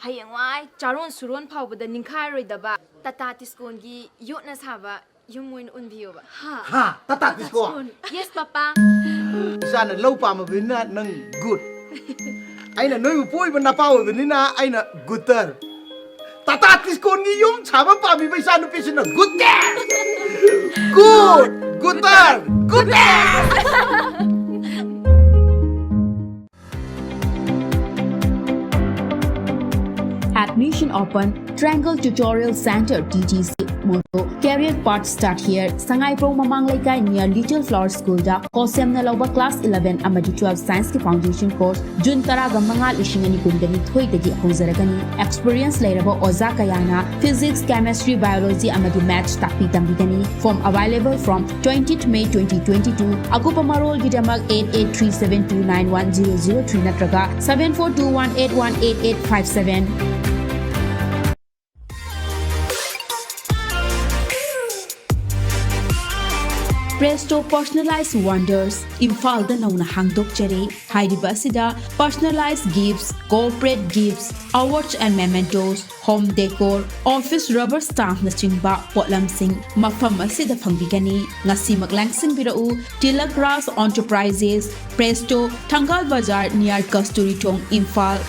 ꯍꯌꯦꯡꯋꯥꯏ ꯆꯥꯔꯣꯟ ꯁꯨꯔꯣꯟ ꯐꯥꯎꯕꯗ ꯅꯤꯡꯈꯥꯏꯔꯣꯏꯗꯕ ꯇꯥꯇꯥ ꯇꯤꯁꯀꯣꯟꯒꯤ ꯌꯣꯠꯅ ꯁꯥꯕ ꯌꯨꯝ ꯑꯣꯏꯅ ꯎꯟꯕꯤꯌꯣꯕ꯫ ꯍꯥ, ꯇꯥꯇꯥ ꯇꯤꯁꯀꯣꯟ? Yes, ꯄꯄꯥ꯫ ꯏꯆꯥꯅ ꯂꯧ ꯄꯥꯝꯃꯕꯅꯤꯅ ꯅꯪ ꯒꯨꯗ꯫ ꯑꯩꯅ ꯅꯣꯏꯕꯨ ꯄꯣꯛꯏꯕ ꯅꯄꯥ ꯑꯣꯏꯕꯅꯤꯅ ꯑꯩꯅ ꯒꯨꯇꯔ꯫ ꯇꯥꯇꯥ ꯇꯤꯁꯀꯣꯟꯒꯤ ꯌꯨꯝ ꯁꯥꯕ ꯄꯥꯝꯃꯤꯕ ꯏꯆꯥ ꯅꯨꯄꯤꯁꯤꯅ ꯒꯨꯇꯔ꯫ Good! ꯒꯨꯇꯔ! ꯒꯨꯇꯔ! Admission open. Triangle Tutorial Center, T T C, motto: Career Path Start Here. ꯁꯉꯥꯏꯄ꯭ꯔꯧ ꯃꯃꯥꯡ ꯂꯩꯀꯥꯏ, near Little Flower Schoolꯗ ꯀꯣꯁꯦꯝꯅ ꯂꯧꯕ class eleven ꯑꯃꯗꯤ twelve scienceꯀꯤ foundation course June ꯇꯔꯥꯒ ꯃꯉꯥ, ꯂꯤꯁꯤꯡ ꯑꯅꯤ ꯀꯨꯟꯒ ꯅꯤꯊꯣꯏꯗꯒꯤ ꯍꯧꯖꯔꯒꯅꯤ꯫ Experience ꯂꯩꯔꯕ ꯑꯣꯖꯥ ꯀꯌꯥꯅ physics, chemistry, biology ꯑꯃꯗꯤ maths ꯇꯥꯛꯄꯤ ꯇꯝꯕꯤꯒꯅꯤ꯫ Form available from twentieth May twenty twenty-two꯫ ꯑꯀꯨꯞꯄ ꯃꯔꯣꯜꯒꯤꯗꯃꯛ eight eight three seven two nine one zero zero three ꯅꯠꯇ꯭ꯔꯒ seven four two one eight one eight eight five seven꯫ Presto Personalized Wonders, ꯏꯝꯐꯥꯜꯗ ꯅꯧꯅ ꯍꯥꯡꯗꯣꯛꯆꯔꯦ꯫ ꯍꯥꯏꯔꯤꯕ ꯑꯁꯤꯗ personalized gifts, corporate gifts, awards and mementos, home decor, office rubber stampꯅꯆꯤꯡꯕ ꯄꯣꯠꯂꯝꯁꯤꯡ ꯃꯐꯝ ꯑꯁꯤꯗ ꯐꯪꯕꯤꯒꯅꯤ꯫ ꯉꯁꯤꯃꯛ ꯂꯥꯡꯁꯤꯟꯕꯤꯔꯛꯎ꯫ Tilak Raj Enterprises, Presto, Thangal Bazar, near Kasturi Thong, Imphal.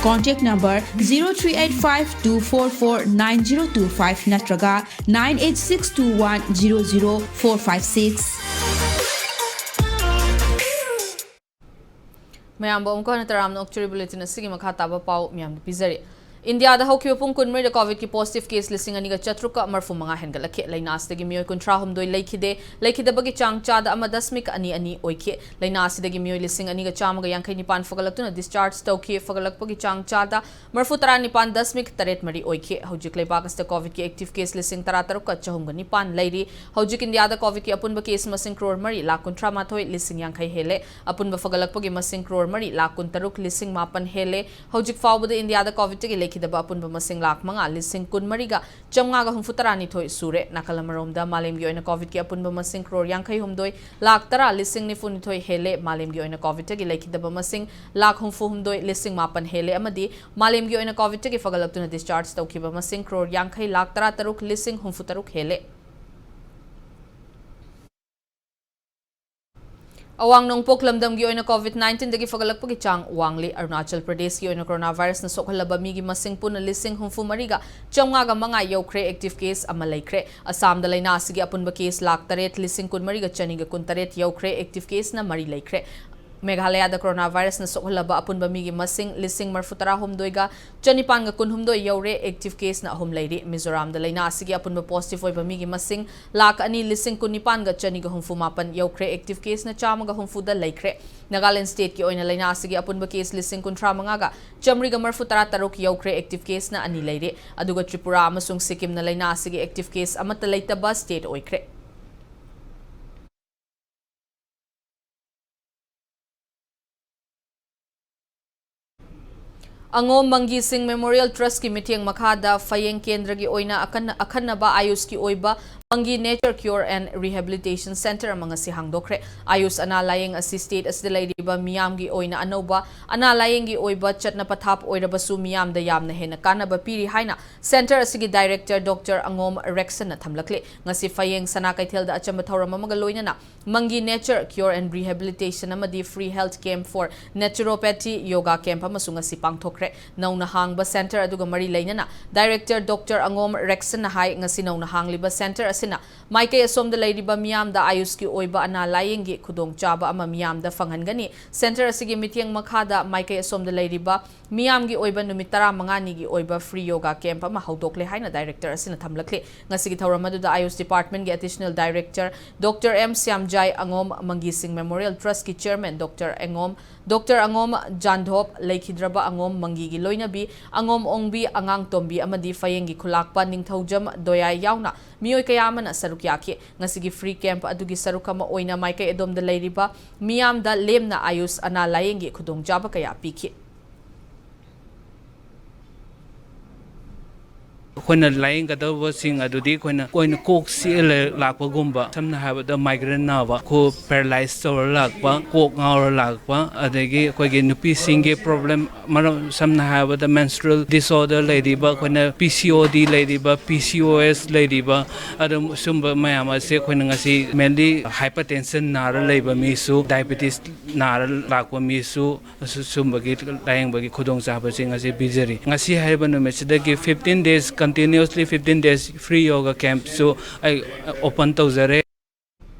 Contact number zero three eight five two four four nine zero two five ꯅꯠꯇ꯭ꯔꯒ nine eight six two one zero zero four five six꯫ ꯃꯌꯥꯝꯕꯨ ꯑꯃꯨꯛꯀ ꯍꯟꯅ ꯇꯔꯥꯝꯅ ꯑꯣꯛꯆꯔꯤ꯫ Bulletin ꯑꯁꯤꯒꯤ ꯃꯈꯥ ꯇꯥꯕ ꯄꯥꯎ ꯃꯌꯥꯝꯗ ꯄꯤꯖꯔꯤ꯫ ꯏꯟꯗꯤꯌꯥꯗ ꯍꯧꯈꯤꯕ ꯄꯨꯡ ꯀꯨꯟꯃꯔꯤꯗ COVID-ꯀꯤ positive case ꯂꯤꯁꯤꯡ ꯑꯅꯤꯒ ꯆꯥꯇ꯭ꯔꯨꯛꯀ ꯃꯔꯐꯨ ꯃꯉꯥ ꯍꯦꯟꯒꯠꯂꯛꯈꯤ꯫ ꯂꯥꯏꯅꯥ ꯑꯁꯤꯗꯒꯤ ꯃꯤꯑꯣꯏ ꯀꯨꯟꯊ꯭ꯔꯥ ꯍꯨꯝꯗꯣꯏ ꯂꯩꯈꯤꯗꯦ꯫ ꯂꯩꯈꯤꯗꯕꯒꯤ ꯆꯥꯡ ꯆꯥꯗ ꯑꯃ ꯗꯁꯃꯤꯛ ꯑꯅꯤ ꯑꯅꯤ ꯑꯣꯏꯈꯤ꯫ ꯂꯥꯏꯅꯥ ꯑꯁꯤꯗꯒꯤ ꯃꯤꯑꯣꯏ ꯂꯤꯁꯤꯡ ꯑꯅꯤꯒ ꯆꯥꯝꯃꯒ ꯌꯥꯡꯈꯩ ꯅꯤꯄꯥꯟ ꯐꯒꯠꯂꯛꯇꯨꯅ discharge ꯇꯧꯈꯤ꯫ ꯐꯒꯠꯂꯛꯄꯒꯤ ꯆꯥꯡ ꯆꯥꯗ ꯃꯔꯐꯨ ꯇꯔꯥ ꯅꯤꯄꯥꯟ ꯗꯁꯃꯤꯛ ꯇꯔꯦꯠ ꯃꯔꯤ ꯑꯣꯏꯈꯤ꯫ ꯍꯧꯖꯤꯛ ꯂꯩꯕꯥꯛ ꯑꯁꯤꯗ COVID-ꯀꯤ active case ꯂꯤꯁꯤꯡ ꯇꯔꯥ ꯇꯔꯨꯛꯀ ꯆꯍꯨꯝꯒ ꯅꯤꯄꯥꯟ ꯂꯩꯔꯤ꯫ ꯍꯧꯖꯤꯛ ꯏꯟꯗꯤꯌꯥꯗ COVID-ꯀꯤ ꯑꯄꯨꯟꯕ case ꯃꯁꯤꯡ ꯀ꯭ꯔꯣꯔ ꯃꯔꯤ ꯂꯥꯈ ꯀꯨꯟꯊ꯭ꯔꯥ ꯃꯥꯊꯣꯏ ꯂꯤꯁꯤꯡ ꯌꯥꯡꯈꯩ ꯍꯦꯜꯂꯦ꯫ ꯑꯄꯨꯟꯕ ꯐꯒꯠꯂꯛꯄꯒꯤ ꯃꯁꯤꯡ ꯀ꯭ꯔꯣꯔ ꯃꯔꯤ ꯂꯥꯈ ꯀꯨꯟꯇꯔꯨꯛ ꯂꯤꯁꯤꯡ ꯃꯥꯄꯟ ꯍꯦꯜꯂꯦ꯫ ꯍꯧꯖꯤꯛ ꯐꯥꯎꯕꯗ ꯏꯟꯗꯤꯌꯥꯗ COVID-ꯇꯒꯤ ꯂꯩꯈꯤꯗꯕ ꯑꯄꯨꯟꯕ ꯃꯁꯤꯡ ꯂꯥꯈ ꯃꯉꯥ ꯂꯤꯁꯤꯡ ꯀꯨꯟꯃꯔꯤꯒ ꯆꯥꯝꯃꯉꯥꯒ ꯍꯨꯝꯐꯨ ꯇꯔꯥꯅꯤꯊꯣꯏ ꯁꯨꯔꯦ꯫ ꯅꯥꯀꯜ ꯑꯃꯔꯣꯝꯗ ꯃꯥꯂꯦꯝꯒꯤ ꯑꯣꯏꯅ COVID-ꯀꯤ ꯑꯄꯨꯟꯕ ꯃꯁꯤꯡ ꯀ꯭ꯔꯣꯔ ꯌꯥꯡꯈꯩ ꯍꯨꯝꯗꯣꯏ ꯂꯥꯈ ꯇꯔꯥ ꯂꯤꯁꯤꯡ ꯅꯤꯐꯨ ꯅꯤꯊꯣꯏ ꯍꯦꯜꯂꯦ꯫ ꯃꯥꯂꯦꯝꯒꯤ ꯑꯣꯏꯅ COVID-ꯇꯒꯤ ꯂꯩꯈꯤꯗꯕ ꯃꯁꯤꯡ ꯂꯥꯈ ꯍꯨꯝꯐꯨ ꯍꯨꯝꯗꯣꯏ ꯂꯤꯁꯤꯡ ꯃꯥꯄꯟ ꯍꯦꯜꯂꯦ ꯑꯃꯗꯤ ꯃꯥꯂꯦꯝꯒꯤ ꯑꯣꯏꯅ COVID-ꯇꯒꯤ ꯐꯒꯠꯂꯛꯇꯨꯅ discharge ꯇꯧꯈꯤꯕ ꯃꯁꯤꯡ ꯀ꯭ꯔꯣꯔ ꯌꯥꯡꯈꯩ ꯂꯥꯈ ꯇꯔꯥ ꯇꯔꯨꯛ ꯂꯤꯁꯤꯡ ꯍꯨꯝꯐꯨ ꯇꯔꯨꯛ ꯍꯦꯜꯂꯦ꯫ ꯑꯋꯥꯡ ꯅꯣꯡꯄꯣꯛ ꯂꯝꯗꯝꯒꯤ ꯑꯣꯏꯅ COVID-19ꯗꯒꯤ ꯐꯒꯠꯂꯛꯄꯒꯤ ꯆꯥꯡ ꯋꯥꯡꯂꯤ꯫ ꯑꯔꯨꯅꯥꯆꯜ ꯄ꯭ꯔꯗꯦꯁꯀꯤ ꯑꯣꯏꯅ ꯀꯣꯔꯣꯅꯥ ꯚꯥꯏꯔꯁꯅ ꯁꯣꯛꯍꯜꯂꯕ ꯃꯤꯒꯤ ꯃꯁꯤꯡ ꯄꯨꯟꯅ ꯂꯤꯁꯤꯡ ꯍꯨꯝꯐꯨ ꯃꯔꯤꯒ ꯆꯥꯝꯃꯉꯥꯒ ꯃꯉꯥ ꯌꯧꯈ꯭ꯔꯦ꯫ Active case ꯑꯃ ꯂꯩꯈ꯭ꯔꯦ꯫ ꯑꯁꯥꯝꯗ ꯂꯥꯏꯅꯥ ꯑꯁꯤꯒꯤ ꯑꯄꯨꯟꯕ case ꯂꯥꯈ ꯇꯔꯦꯠ ꯂꯤꯁꯤꯡ ꯀꯨꯟꯃꯔꯤꯒ ꯆꯅꯤꯒ ꯀꯨꯟꯇꯔꯦꯠ ꯌꯧꯈ꯭ꯔꯦ꯫ Active caseꯅ ꯃꯔꯤ ꯂꯩꯈ꯭ꯔꯦ꯫ ꯃꯦꯘꯥꯂꯌꯥꯗ ꯀꯣꯔꯣꯅꯥ ꯚꯥꯏꯔꯁꯅ ꯁꯣꯛꯍꯜꯂꯕ ꯑꯄꯨꯟꯕ ꯃꯤꯒꯤ ꯃꯁꯤꯡ ꯂꯤꯁꯤꯡ ꯃꯔꯐꯨ ꯇꯔꯥ ꯍꯨꯝꯗꯣꯏꯒ ꯆꯅꯤꯄꯥꯟꯒ ꯀꯨꯟꯍꯨꯝꯗꯣꯏ ꯌꯧꯔꯦ꯫ Active caseꯅ ꯑꯍꯨꯝ ꯂꯩꯔꯤ꯫ ꯃꯤꯖꯣꯔꯥꯝꯗ ꯂꯥꯏꯅꯥ ꯑꯁꯤꯒꯤ ꯑꯄꯨꯟꯕ positive ꯑꯣꯏꯕ ꯃꯤꯒꯤ ꯃꯁꯤꯡ ꯂꯥꯈ ꯑꯅꯤ ꯂꯤꯁꯤꯡ ꯀꯨꯟꯅꯤꯄꯥꯟꯒ ꯆꯅꯤꯒ ꯍꯨꯝꯐꯨ ꯃꯥꯄꯟ ꯌꯧꯈ꯭ꯔꯦ꯫ Active caseꯅ ꯆꯥꯝꯃꯒ ꯍꯨꯝꯐꯨꯗ ꯂꯩꯈ꯭ꯔꯦ꯫ ꯅꯥꯒꯥꯂꯦꯟ stateꯀꯤ ꯑꯣꯏꯅ ꯂꯥꯏꯅꯥ ꯑꯁꯤꯒꯤ ꯑꯄꯨꯟꯕ case ꯂꯤꯁꯤꯡ ꯀꯨꯟꯊ꯭ꯔꯥ ꯃꯉꯥꯒ ꯆꯥꯝꯃꯔꯤꯒ ꯃꯔꯐꯨ ꯇꯔꯥ ꯇꯔꯨꯛ ꯌꯧꯈ꯭ꯔꯦ꯫ Active caseꯅ ꯑꯅꯤ ꯂꯩꯔꯦ꯫ ꯑꯗꯨꯒ ꯇ꯭ꯔꯤꯄꯨꯔꯥ ꯑꯃꯁꯨꯡ ꯁꯤꯛꯀꯤꯝꯅ ꯂꯥꯏꯅꯥ ꯑꯁꯤꯒꯤ active case ꯑꯃꯠꯇ ꯂꯩꯇꯕ state ꯑꯣꯏꯈ꯭ꯔꯦ꯫ ꯑꯉꯣꯝ ꯃꯪꯒꯤ ꯁꯤꯡ Memorial Trust ꯀꯤ ꯃꯤꯠꯌꯦꯡ ꯃꯈꯥꯗ ꯐꯌꯦꯡ ꯀꯦꯟꯗ꯭ꯔꯒꯤ ꯑꯣꯏꯅ ꯑꯀꯟ-, ꯑꯈꯟꯅꯕ ꯑꯥꯌꯨꯁꯀꯤ ꯑꯣꯏꯕ ꯃꯪꯒꯤ Nature Cure and Rehabilitation Center ꯑꯃ ꯉꯁꯤ ꯍꯥꯡꯗꯣꯛꯈ꯭ꯔꯦ꯫ ꯑꯥꯌꯨꯁ ꯑꯅꯥ ꯂꯥꯌꯦꯡ ꯑꯁꯤ state ꯑꯁꯤꯗ ꯂꯩꯔꯤꯕ ꯃꯤꯌꯥꯝꯒꯤ ꯑꯣꯏꯅ ꯑꯅꯧꯕ ꯑꯅꯥ ꯂꯥꯌꯦꯡꯒꯤ ꯑꯣꯏꯕ ꯆꯠꯅ ꯄꯊꯥꯞ ꯑꯣꯏꯔꯕꯁꯨ ꯃꯤꯌꯥꯝꯗ ꯌꯥꯝꯅ ꯍꯦꯟꯅ ꯀꯥꯟꯅꯕ ꯄꯤꯔꯤ ꯍꯥꯏꯅ center ꯑꯁꯤꯒꯤ director Doctor ꯑꯉꯣꯝ ꯔꯦꯛꯁꯟꯅ ꯊꯝꯂꯛꯂꯤ꯫ ꯉꯁꯤ ꯐꯌꯦꯡ ꯁꯅꯥ ꯀꯩꯊꯦꯜꯗ ꯑꯆꯝꯕ ꯊꯧꯔꯝ ꯑꯃꯒ ꯂꯣꯏꯅꯅ ꯃꯪꯒꯤ Nature Cure and Rehabilitation ꯑꯃꯗꯤ Free Health Camp for Naturopathy Yoga Camp ꯑꯃꯁꯨ ꯉꯁꯤ ꯄꯥꯡꯊꯣꯛꯈ꯭ꯔꯦ꯫ ꯅꯧꯅ ꯍꯥꯡꯕ center ꯑꯗꯨꯒ ꯃꯔꯤ ꯂꯩꯅꯅ director Doctor ꯑꯉꯣꯝ ꯔꯦꯛꯁꯟꯅ ꯍꯥꯏ, ꯉꯁꯤ ꯅꯧꯅ ꯍꯥꯡꯂꯤꯕ center ꯑꯁꯤꯅ ꯃꯥꯏꯀꯩ ꯑꯁꯣꯝꯗ ꯂꯩꯔꯤꯕ ꯃꯤꯌꯥꯝꯗ ꯑꯥꯌꯨꯁꯀꯤ ꯑꯣꯏꯕ ꯑꯅꯥ ꯂꯥꯌꯦꯡꯒꯤ ꯈꯨꯗꯣꯡꯆꯥꯕ ꯑꯃ ꯃꯤꯌꯥꯝꯗ ꯐꯪꯍꯟꯒꯅꯤ꯫ Center ꯑꯁꯤꯒꯤ ꯃꯤꯠꯌꯦꯡ ꯃꯈꯥꯗ ꯃꯥꯏꯀꯩ ꯑꯁꯣꯝꯗ ꯂꯩꯔꯤꯕ ꯃꯤꯌꯥꯝꯒꯤ ꯑꯣꯏꯕ ꯅꯨꯃꯤꯠ ꯇꯔꯥꯃꯉꯥꯅꯤꯒꯤ ꯑꯣꯏꯕ free yoga camp ꯑꯃ ꯍꯧꯗꯣꯛꯂꯦ ꯍꯥꯏꯅ director ꯑꯁꯤꯅ ꯊꯝꯂꯛꯂꯤ꯫ ꯉꯁꯤꯒꯤ ꯊꯧꯔꯝ ꯑꯗꯨꯗ ꯑꯥꯌꯨꯁ department ꯀꯤ additional director Doctor M Shyamjai, ꯑꯉꯣꯝ ꯃꯪꯒꯤ ꯁꯤꯡ Memorial Trust ꯀꯤ chairman Doctor ꯑꯦꯉꯣꯝ, Doctor ꯑꯉꯣꯝ ꯖꯥꯟꯙꯣꯞ, ꯂꯩꯈꯤꯗ꯭ꯔꯕ ꯑꯉꯣꯝ ꯃꯪꯒꯤꯒꯤ ꯂꯣꯏꯅꯕꯤ ꯑꯉꯣꯝ ꯑꯣꯡꯕꯤ, ꯑꯉꯥꯡ ꯇꯣꯝꯕꯤ ꯑꯃꯗꯤ ꯐꯌꯦꯡꯒꯤ ꯈꯨꯂꯥꯛꯄ ꯅꯤꯡꯊꯧꯖꯝ ꯗꯣꯌꯥꯏ ꯌꯥꯎꯅ ꯃꯤꯑꯣꯏ ꯀꯌꯥ ꯑꯃꯅ ꯁꯔꯨꯛ ꯌꯥꯈꯤ꯫ ꯉꯁꯤꯒꯤ free camp ꯑꯗꯨꯒꯤ ꯁꯔꯨꯛ ꯑꯃ ꯑꯣꯏꯅ ꯃꯥꯏꯀꯩ ꯑꯗꯣꯝꯗ ꯂꯩꯔꯤꯕ ꯃꯤꯌꯥꯝꯗ ꯂꯦꯝꯅ ꯑꯥꯌꯨꯁ ꯑꯅꯥ ꯂꯥꯌꯦꯡꯒꯤ ꯈꯨꯗꯣꯡꯆꯥꯕ ꯀꯌꯥ ꯄꯤꯈꯤ꯫ ꯑꯩꯈꯣꯏꯅ ꯂꯥꯌꯦꯡꯒꯗꯧꯕꯁꯤꯡ ꯑꯗꯨꯗꯤ ꯑꯩꯈꯣꯏꯅ, ꯑꯩꯈꯣꯏꯅ ꯀꯣꯛ ꯆꯤꯛꯑ ꯂꯩ-, ꯂꯥꯛꯄꯒꯨꯝꯕ, ꯁꯝꯅ ꯍꯥꯏꯔꯕꯗ migraine ꯅꯥꯕ, ꯈꯨ paralyze ꯇꯧꯔ ꯂꯥꯛꯄ, ꯀꯣꯛ ꯉꯥꯎꯔ ꯂꯥꯛꯄ, ꯑꯗꯒꯤ ꯑꯩꯈꯣꯏꯒꯤ ꯅꯨꯄꯤꯁꯤꯡꯒꯤ problem, ꯃꯔꯝ ꯁꯝꯅ ꯍꯥꯏꯔꯕꯗ menstrual disorder ꯂꯩꯔꯤꯕ, ꯑꯩꯈꯣꯏꯅ P C O D ꯂꯩꯔꯤꯕ, P C O S ꯂꯩꯔꯤꯕ, ꯑꯗꯨꯝ ꯁꯨꯝꯕ ꯃꯌꯥꯝ ꯑꯁꯦ ꯑꯩꯈꯣꯏꯅ ꯉꯁꯤ mainly hypertension ꯅꯥꯔ ꯂꯩꯕ ꯃꯤꯁꯨ, diabetes ꯅꯥꯔ ꯂꯥꯛꯄ ꯃꯤꯁꯨ, ꯑꯁꯨ-, ꯁꯨꯝꯕꯒꯤ ꯂꯥꯌꯦꯡꯕꯒꯤ ꯈꯨꯗꯣꯡꯆꯥꯕꯁꯤꯡ ꯑꯁꯤ ꯄꯤꯖꯔꯤ꯫ ꯉꯁꯤ ꯍꯥꯏꯔꯤꯕ ꯅꯨꯃꯤꯠꯁꯤꯗꯒꯤ fifteen days, continuously fifteen days free yoga camp ꯁꯨ ꯑꯩ open ꯇꯧꯖꯔꯦ꯫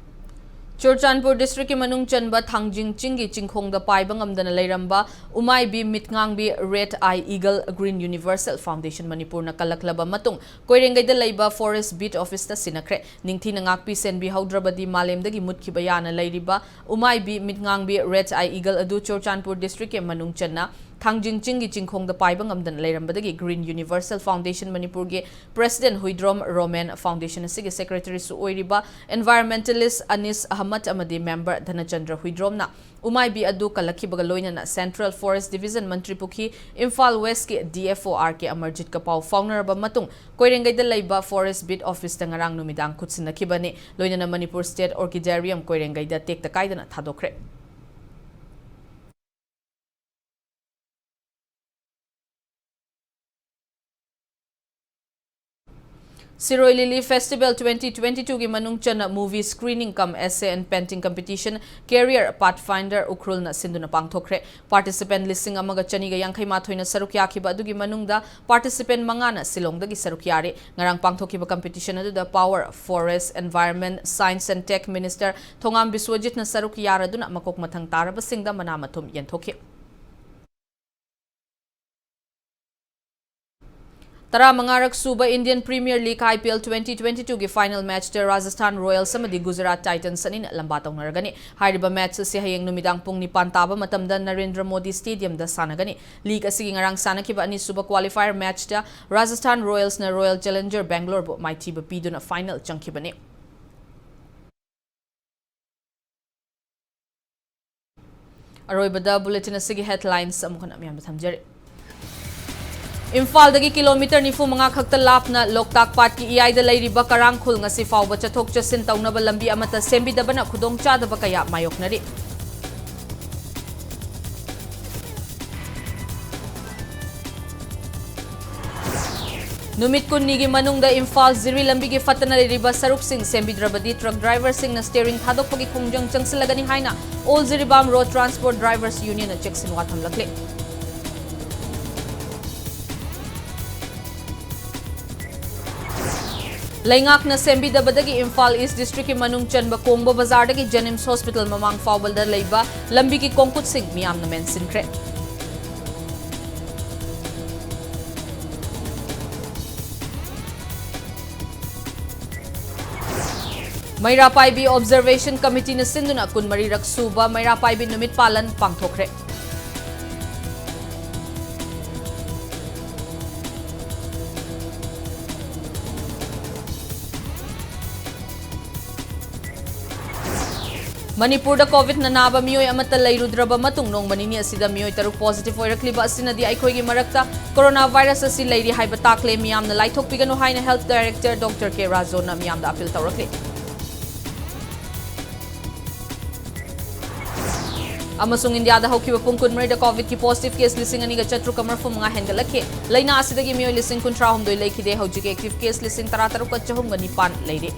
ꯆꯨꯔꯆꯥꯟꯄꯨꯔ district ꯀꯤ ꯃꯅꯨꯡ ꯆꯟꯕ ꯊꯥꯡꯖꯤꯡ ꯆꯤꯡꯒꯤ ꯆꯤꯡꯈꯣꯡꯗ ꯄꯥꯏꯕ ꯉꯝꯗꯅ ꯂꯩꯔꯝꯕ ꯎꯃꯥꯏꯕꯤ ꯃꯤꯠꯉꯥꯡꯕꯤ Red Eye Eagle Green Universal Foundation ꯃꯅꯤꯄꯨꯔꯅ ꯀꯜꯂꯛꯂꯕ ꯃꯇꯨꯡ ꯀꯣꯏꯔꯦꯡꯒꯩꯗ ꯂꯩꯕ forest beat office ꯇ ꯁꯤꯟꯅꯈ꯭ꯔꯦ꯫ ꯅꯤꯡꯊꯤꯅ ꯉꯥꯛꯄꯤ ꯁꯦꯟꯕꯤꯍꯧꯗ꯭ꯔꯕꯗꯤ ꯃꯥꯂꯦꯝꯗꯒꯤ ꯃꯨꯠꯈꯤꯕ ꯌꯥꯅ ꯂꯩꯔꯤꯕ ꯎꯃꯥꯏꯕꯤ ꯃꯤꯠꯉꯥꯡꯕꯤ Red Eye Eagle ꯑꯗꯨ ꯆꯨꯔꯆꯥꯟꯄꯨꯔ district ꯀꯤ ꯃꯅꯨꯡ ꯆꯟꯅ ꯊꯥꯡꯖꯤꯡ ꯆꯤꯡꯒꯤ ꯆꯤꯡꯈꯣꯡꯗ ꯄꯥꯏꯕ ꯉꯝꯗꯅ ꯂꯩꯔꯝꯕꯗꯒꯤ Green Universal Foundation ꯃꯅꯤꯄꯨꯔꯒꯤ President ꯍꯨꯏꯗ꯭ꯔꯣꯝ ꯔꯣꯃꯦꯟ, Foundation ꯑꯁꯤꯒꯤ Secretary ꯁꯨ ꯑꯣꯏꯔꯤꯕ Environmentalist ꯑꯅꯤꯁ ꯑꯍꯃꯗ ꯑꯃꯗꯤ Member ꯙꯅꯆꯟꯗ꯭ꯔ ꯍꯨꯏꯗ꯭ꯔꯣꯝꯅ ꯎꯃꯥꯏꯕꯤ ꯑꯗꯨ ꯀꯜꯂꯛꯈꯤꯕꯒ ꯂꯣꯏꯅꯅ Central Forest Division ꯃꯟꯇ꯭ꯔꯤ ꯄꯨꯈ꯭ꯔꯤ, ꯏꯝꯐꯥꯜ West ꯀꯤ D F O R K ꯑꯃꯔꯖꯤꯠꯀ ꯄꯥꯎ ꯐꯥꯎꯅꯔꯕ ꯃꯇꯨꯡ, ꯀꯣꯏꯔꯦꯡꯒꯩꯗ ꯂꯩꯕ Forest Beat Office ꯇ ꯉꯔꯥꯡ ꯅꯨꯃꯤꯗꯥꯡ ꯈꯨꯠꯁꯤꯟꯅꯈꯤꯕꯅꯤ꯫ ꯂꯣꯏꯅꯅ ꯃꯅꯤꯄꯨꯔ State Orchidaria ꯀꯣꯏꯔꯦꯡꯒꯩꯗ ꯇꯦꯛꯇ ꯀꯥꯏꯗꯅ ꯊꯥꯗꯣꯛꯈ꯭ꯔꯦ꯫ ꯁꯤꯔꯣꯏ ꯂꯤꯂꯤ Festival twenty twenty-two ꯒꯤ ꯃꯅꯨꯡ ꯆꯟꯅ movie screening cum essay and painting competition Career Pathfinder ꯎꯈ꯭ꯔꯨꯜꯅ ꯁꯤꯟꯗꯨꯅ ꯄꯥꯡꯊꯣꯛꯈ꯭ꯔꯦ꯫ Participant ꯂꯤꯁꯤꯡ ꯑꯃꯒ ꯆꯅꯤꯒ ꯌꯥꯡꯈꯩ ꯃꯥꯊꯣꯏꯅ ꯁꯔꯨꯛ ꯌꯥꯈꯤꯕ ꯑꯗꯨꯒꯤ ꯃꯅꯨꯡꯗ participant ꯃꯉꯥꯅ ꯁꯤꯂꯣꯡꯗꯒꯤ ꯁꯔꯨꯛ ꯌꯥꯔꯤ꯫ ꯉꯔꯥꯡ ꯄꯥꯡꯊꯣꯛꯈꯤꯕ competition ꯑꯗꯨꯗ Power, Forest, Environment, Science and Tech Minister ꯊꯣꯉꯥꯝ ꯕꯤꯁ꯭ꯋꯖꯤꯠꯅ ꯁꯔꯨꯛ ꯌꯥꯔꯗꯨꯅ ꯃꯀꯣꯛ ꯃꯊꯪ ꯇꯥꯔꯕꯁꯤꯡꯗ ꯃꯅꯥ ꯃꯊꯨꯝ ꯌꯦꯟꯊꯣꯛꯈꯤ꯫ ꯇꯔꯥꯃꯉꯥꯔꯛ ꯁꯨꯕ Indian Premier League I P L twenty twenty-two ꯒꯤ final match ꯇ Rajasthan Royals ꯑꯃꯗꯤ Gujarat Titans ꯑꯅꯤꯅ ꯂꯝꯕꯥ ꯇꯧꯅꯔꯒꯅꯤ꯫ ꯍꯥꯏꯔꯤꯕ match ꯑꯁꯤ ꯍꯌꯦꯡ ꯅꯨꯃꯤꯗꯥꯡ ꯄꯨꯡ ꯅꯤꯄꯥꯟ ꯇꯥꯕ ꯃꯇꯝꯗ ꯅꯔꯦꯟꯗ꯭ꯔ ꯃꯣꯗꯤ Stadium ꯗ ꯁꯥꯟꯅꯒꯅꯤ꯫ League ꯑꯁꯤꯒꯤ ꯉꯔꯥꯡ ꯁꯥꯟꯅꯈꯤꯕ ꯑꯅꯤꯁꯨꯕ qualifier match ꯇ Rajasthan Royals ꯅ Royal Challenger Bangalore ꯕꯨ ꯃꯥꯏꯊꯤꯕ ꯄꯤꯗꯨꯅ final ꯆꯪꯈꯤꯕꯅꯤ꯫ ꯑꯔꯣꯏꯕꯗ bulletin ꯑꯁꯤꯒꯤ headlines ꯑꯃꯨꯛ ꯍꯟꯅ ꯃꯌꯥꯝꯗ ꯊꯝꯖꯔꯤ꯫ ꯏꯝꯐꯥꯜꯗꯒꯤ kilometre ꯅꯤꯐꯨ ꯃꯉꯥ ꯈꯛꯇ ꯂꯥꯞꯅ ꯂꯣꯛꯇꯥꯛ ꯄꯥꯠꯀꯤ ꯏꯌꯥꯏꯗ ꯂꯩꯔꯤꯕ ꯀꯔꯥꯡꯈꯨꯜ ꯉꯁꯤ ꯐꯥꯎꯕ ꯆꯠꯊꯣꯛ ꯆꯠꯁꯤꯟ ꯇꯧꯅꯕ ꯂꯝꯕꯤ ꯑꯃꯠꯇ ꯁꯦꯝꯕꯤꯗꯕꯅ ꯈꯨꯗꯣꯡꯆꯥꯗꯕ ꯀꯌꯥ ꯃꯥꯌꯣꯛꯅꯔꯤ꯫ ꯅꯨꯃꯤꯠ ꯀꯨꯟꯅꯤꯒꯤ ꯃꯅꯨꯡꯗ ꯏꯝꯐꯥꯜ ꯖꯤꯔꯤ ꯂꯝꯕꯤꯒꯤ ꯐꯠꯇꯅ ꯂꯩꯔꯤꯕ ꯁꯔꯨꯛꯁꯤꯡ ꯁꯦꯝꯕꯤꯗ꯭ꯔꯕꯗꯤ truck driver ꯁꯤꯡꯅ steering ꯊꯥꯗꯣꯛꯄꯒꯤ ꯈꯣꯡꯖꯪ ꯆꯪꯁꯤꯜꯂꯒꯅꯤ ꯍꯥꯏꯅ All Jiribam Road Transport Drivers Union ꯅ ꯆꯦꯛꯁꯤꯟꯋꯥ ꯊꯝꯂꯛꯂꯤ꯫ ꯂꯩꯉꯥꯛꯅ ꯁꯦꯝꯕꯤꯗꯕꯗꯒꯤ ꯏꯝꯐꯥꯜ East District ꯀꯤ ꯃꯅꯨꯡ ꯆꯟꯕ ꯀꯣꯡꯕ ꯕꯖꯥꯔꯗꯒꯤ JNIMS Hospital ꯃꯃꯥꯡ ꯐꯥꯎꯕꯗ ꯂꯩꯕ ꯂꯝꯕꯤꯒꯤ ꯀꯣꯡꯀꯨꯠꯁꯤꯡ ꯃꯤꯌꯥꯝꯅ ꯃꯦꯟꯁꯤꯟꯈ꯭ꯔꯦ꯫ ꯃꯩꯔꯥ ꯄꯥꯏꯕꯤ Observation Committee ꯅ ꯁꯤꯟꯗꯨꯅ ꯀꯨꯟꯃꯔꯤꯔꯛ ꯁꯨꯕ ꯃꯩꯔꯥ ꯄꯥꯏꯕꯤ ꯅꯨꯃꯤꯠ ꯄꯥꯂꯟ ꯄꯥꯡꯊꯣꯛꯈ꯭ꯔꯦ꯫ ꯃꯅꯤꯄꯨꯔꯗ ꯀꯣꯚꯤꯗꯅ ꯅꯥꯕ ꯃꯤꯑꯣꯏ ꯑꯃꯠꯇ ꯂꯩꯔꯨꯗ꯭ꯔꯕ ꯃꯇꯨꯡ, ꯅꯣꯡꯃ ꯅꯤꯅꯤ ꯑꯁꯤꯗ ꯃꯤꯑꯣꯏ ꯇꯔꯨꯛ ꯄꯣꯖꯤꯇꯤꯚ ꯑꯣꯏꯔꯛꯂꯤꯕ ꯑꯁꯤꯅꯗꯤ ꯑꯩꯈꯣꯏꯒꯤ ꯃꯔꯛꯇ ꯀꯣꯔꯣꯅꯥ ꯚꯥꯏꯔꯁ ꯑꯁꯤ ꯂꯩꯔꯤ ꯍꯥꯏꯕ ꯇꯥꯛꯂꯦ꯫ ꯃꯤꯌꯥꯝꯅ ꯂꯥꯏꯊꯣꯛꯄꯤꯒꯅꯨ ꯍꯥꯏꯅ ꯍꯦꯜꯊ ꯗꯥꯏꯔꯦꯛꯇꯔ ꯗꯣꯛꯇꯔ ꯀꯦ ꯔꯥꯖꯣꯅ ꯃꯤꯌꯥꯝꯗ ꯑꯄꯤꯜ ꯇꯧꯔꯛꯂꯤ꯫ ꯑꯃꯁꯨꯡ ꯏꯟꯗꯤꯌꯥꯗ ꯍꯧꯈꯤꯕ ꯄꯨꯡ ꯀꯨꯟꯃꯔꯤꯗ ꯀꯣꯚꯤꯗꯀꯤ ꯄꯣꯖꯤꯇꯤꯚ ꯀꯦꯁ ꯂꯤꯁꯤꯡ ꯑꯅꯤꯒ ꯆꯥꯇ꯭ꯔꯨꯛꯀ ꯃꯔꯤꯐꯨ ꯃꯉꯥ ꯍꯦꯟꯒꯠꯂꯛꯈꯤ꯫ ꯂꯩꯅꯥ ꯑꯁꯤꯗꯒꯤ ꯃꯤꯑꯣꯏ ꯂꯤꯁꯤꯡ ꯀꯨꯟꯊ꯭ꯔꯥ ꯍꯨꯝꯗꯣꯏ ꯂꯩꯈꯤꯗꯦ꯫ ꯍꯧꯖꯤꯛ ꯑꯦꯛꯇꯤꯚ ꯀꯦꯁ ꯂꯤꯁꯤꯡ ꯇꯔꯥ ꯇꯔꯨꯛꯀ ꯆꯍꯨꯝꯒ ꯅꯤꯄꯥꯟ ꯂꯩꯔꯤ꯫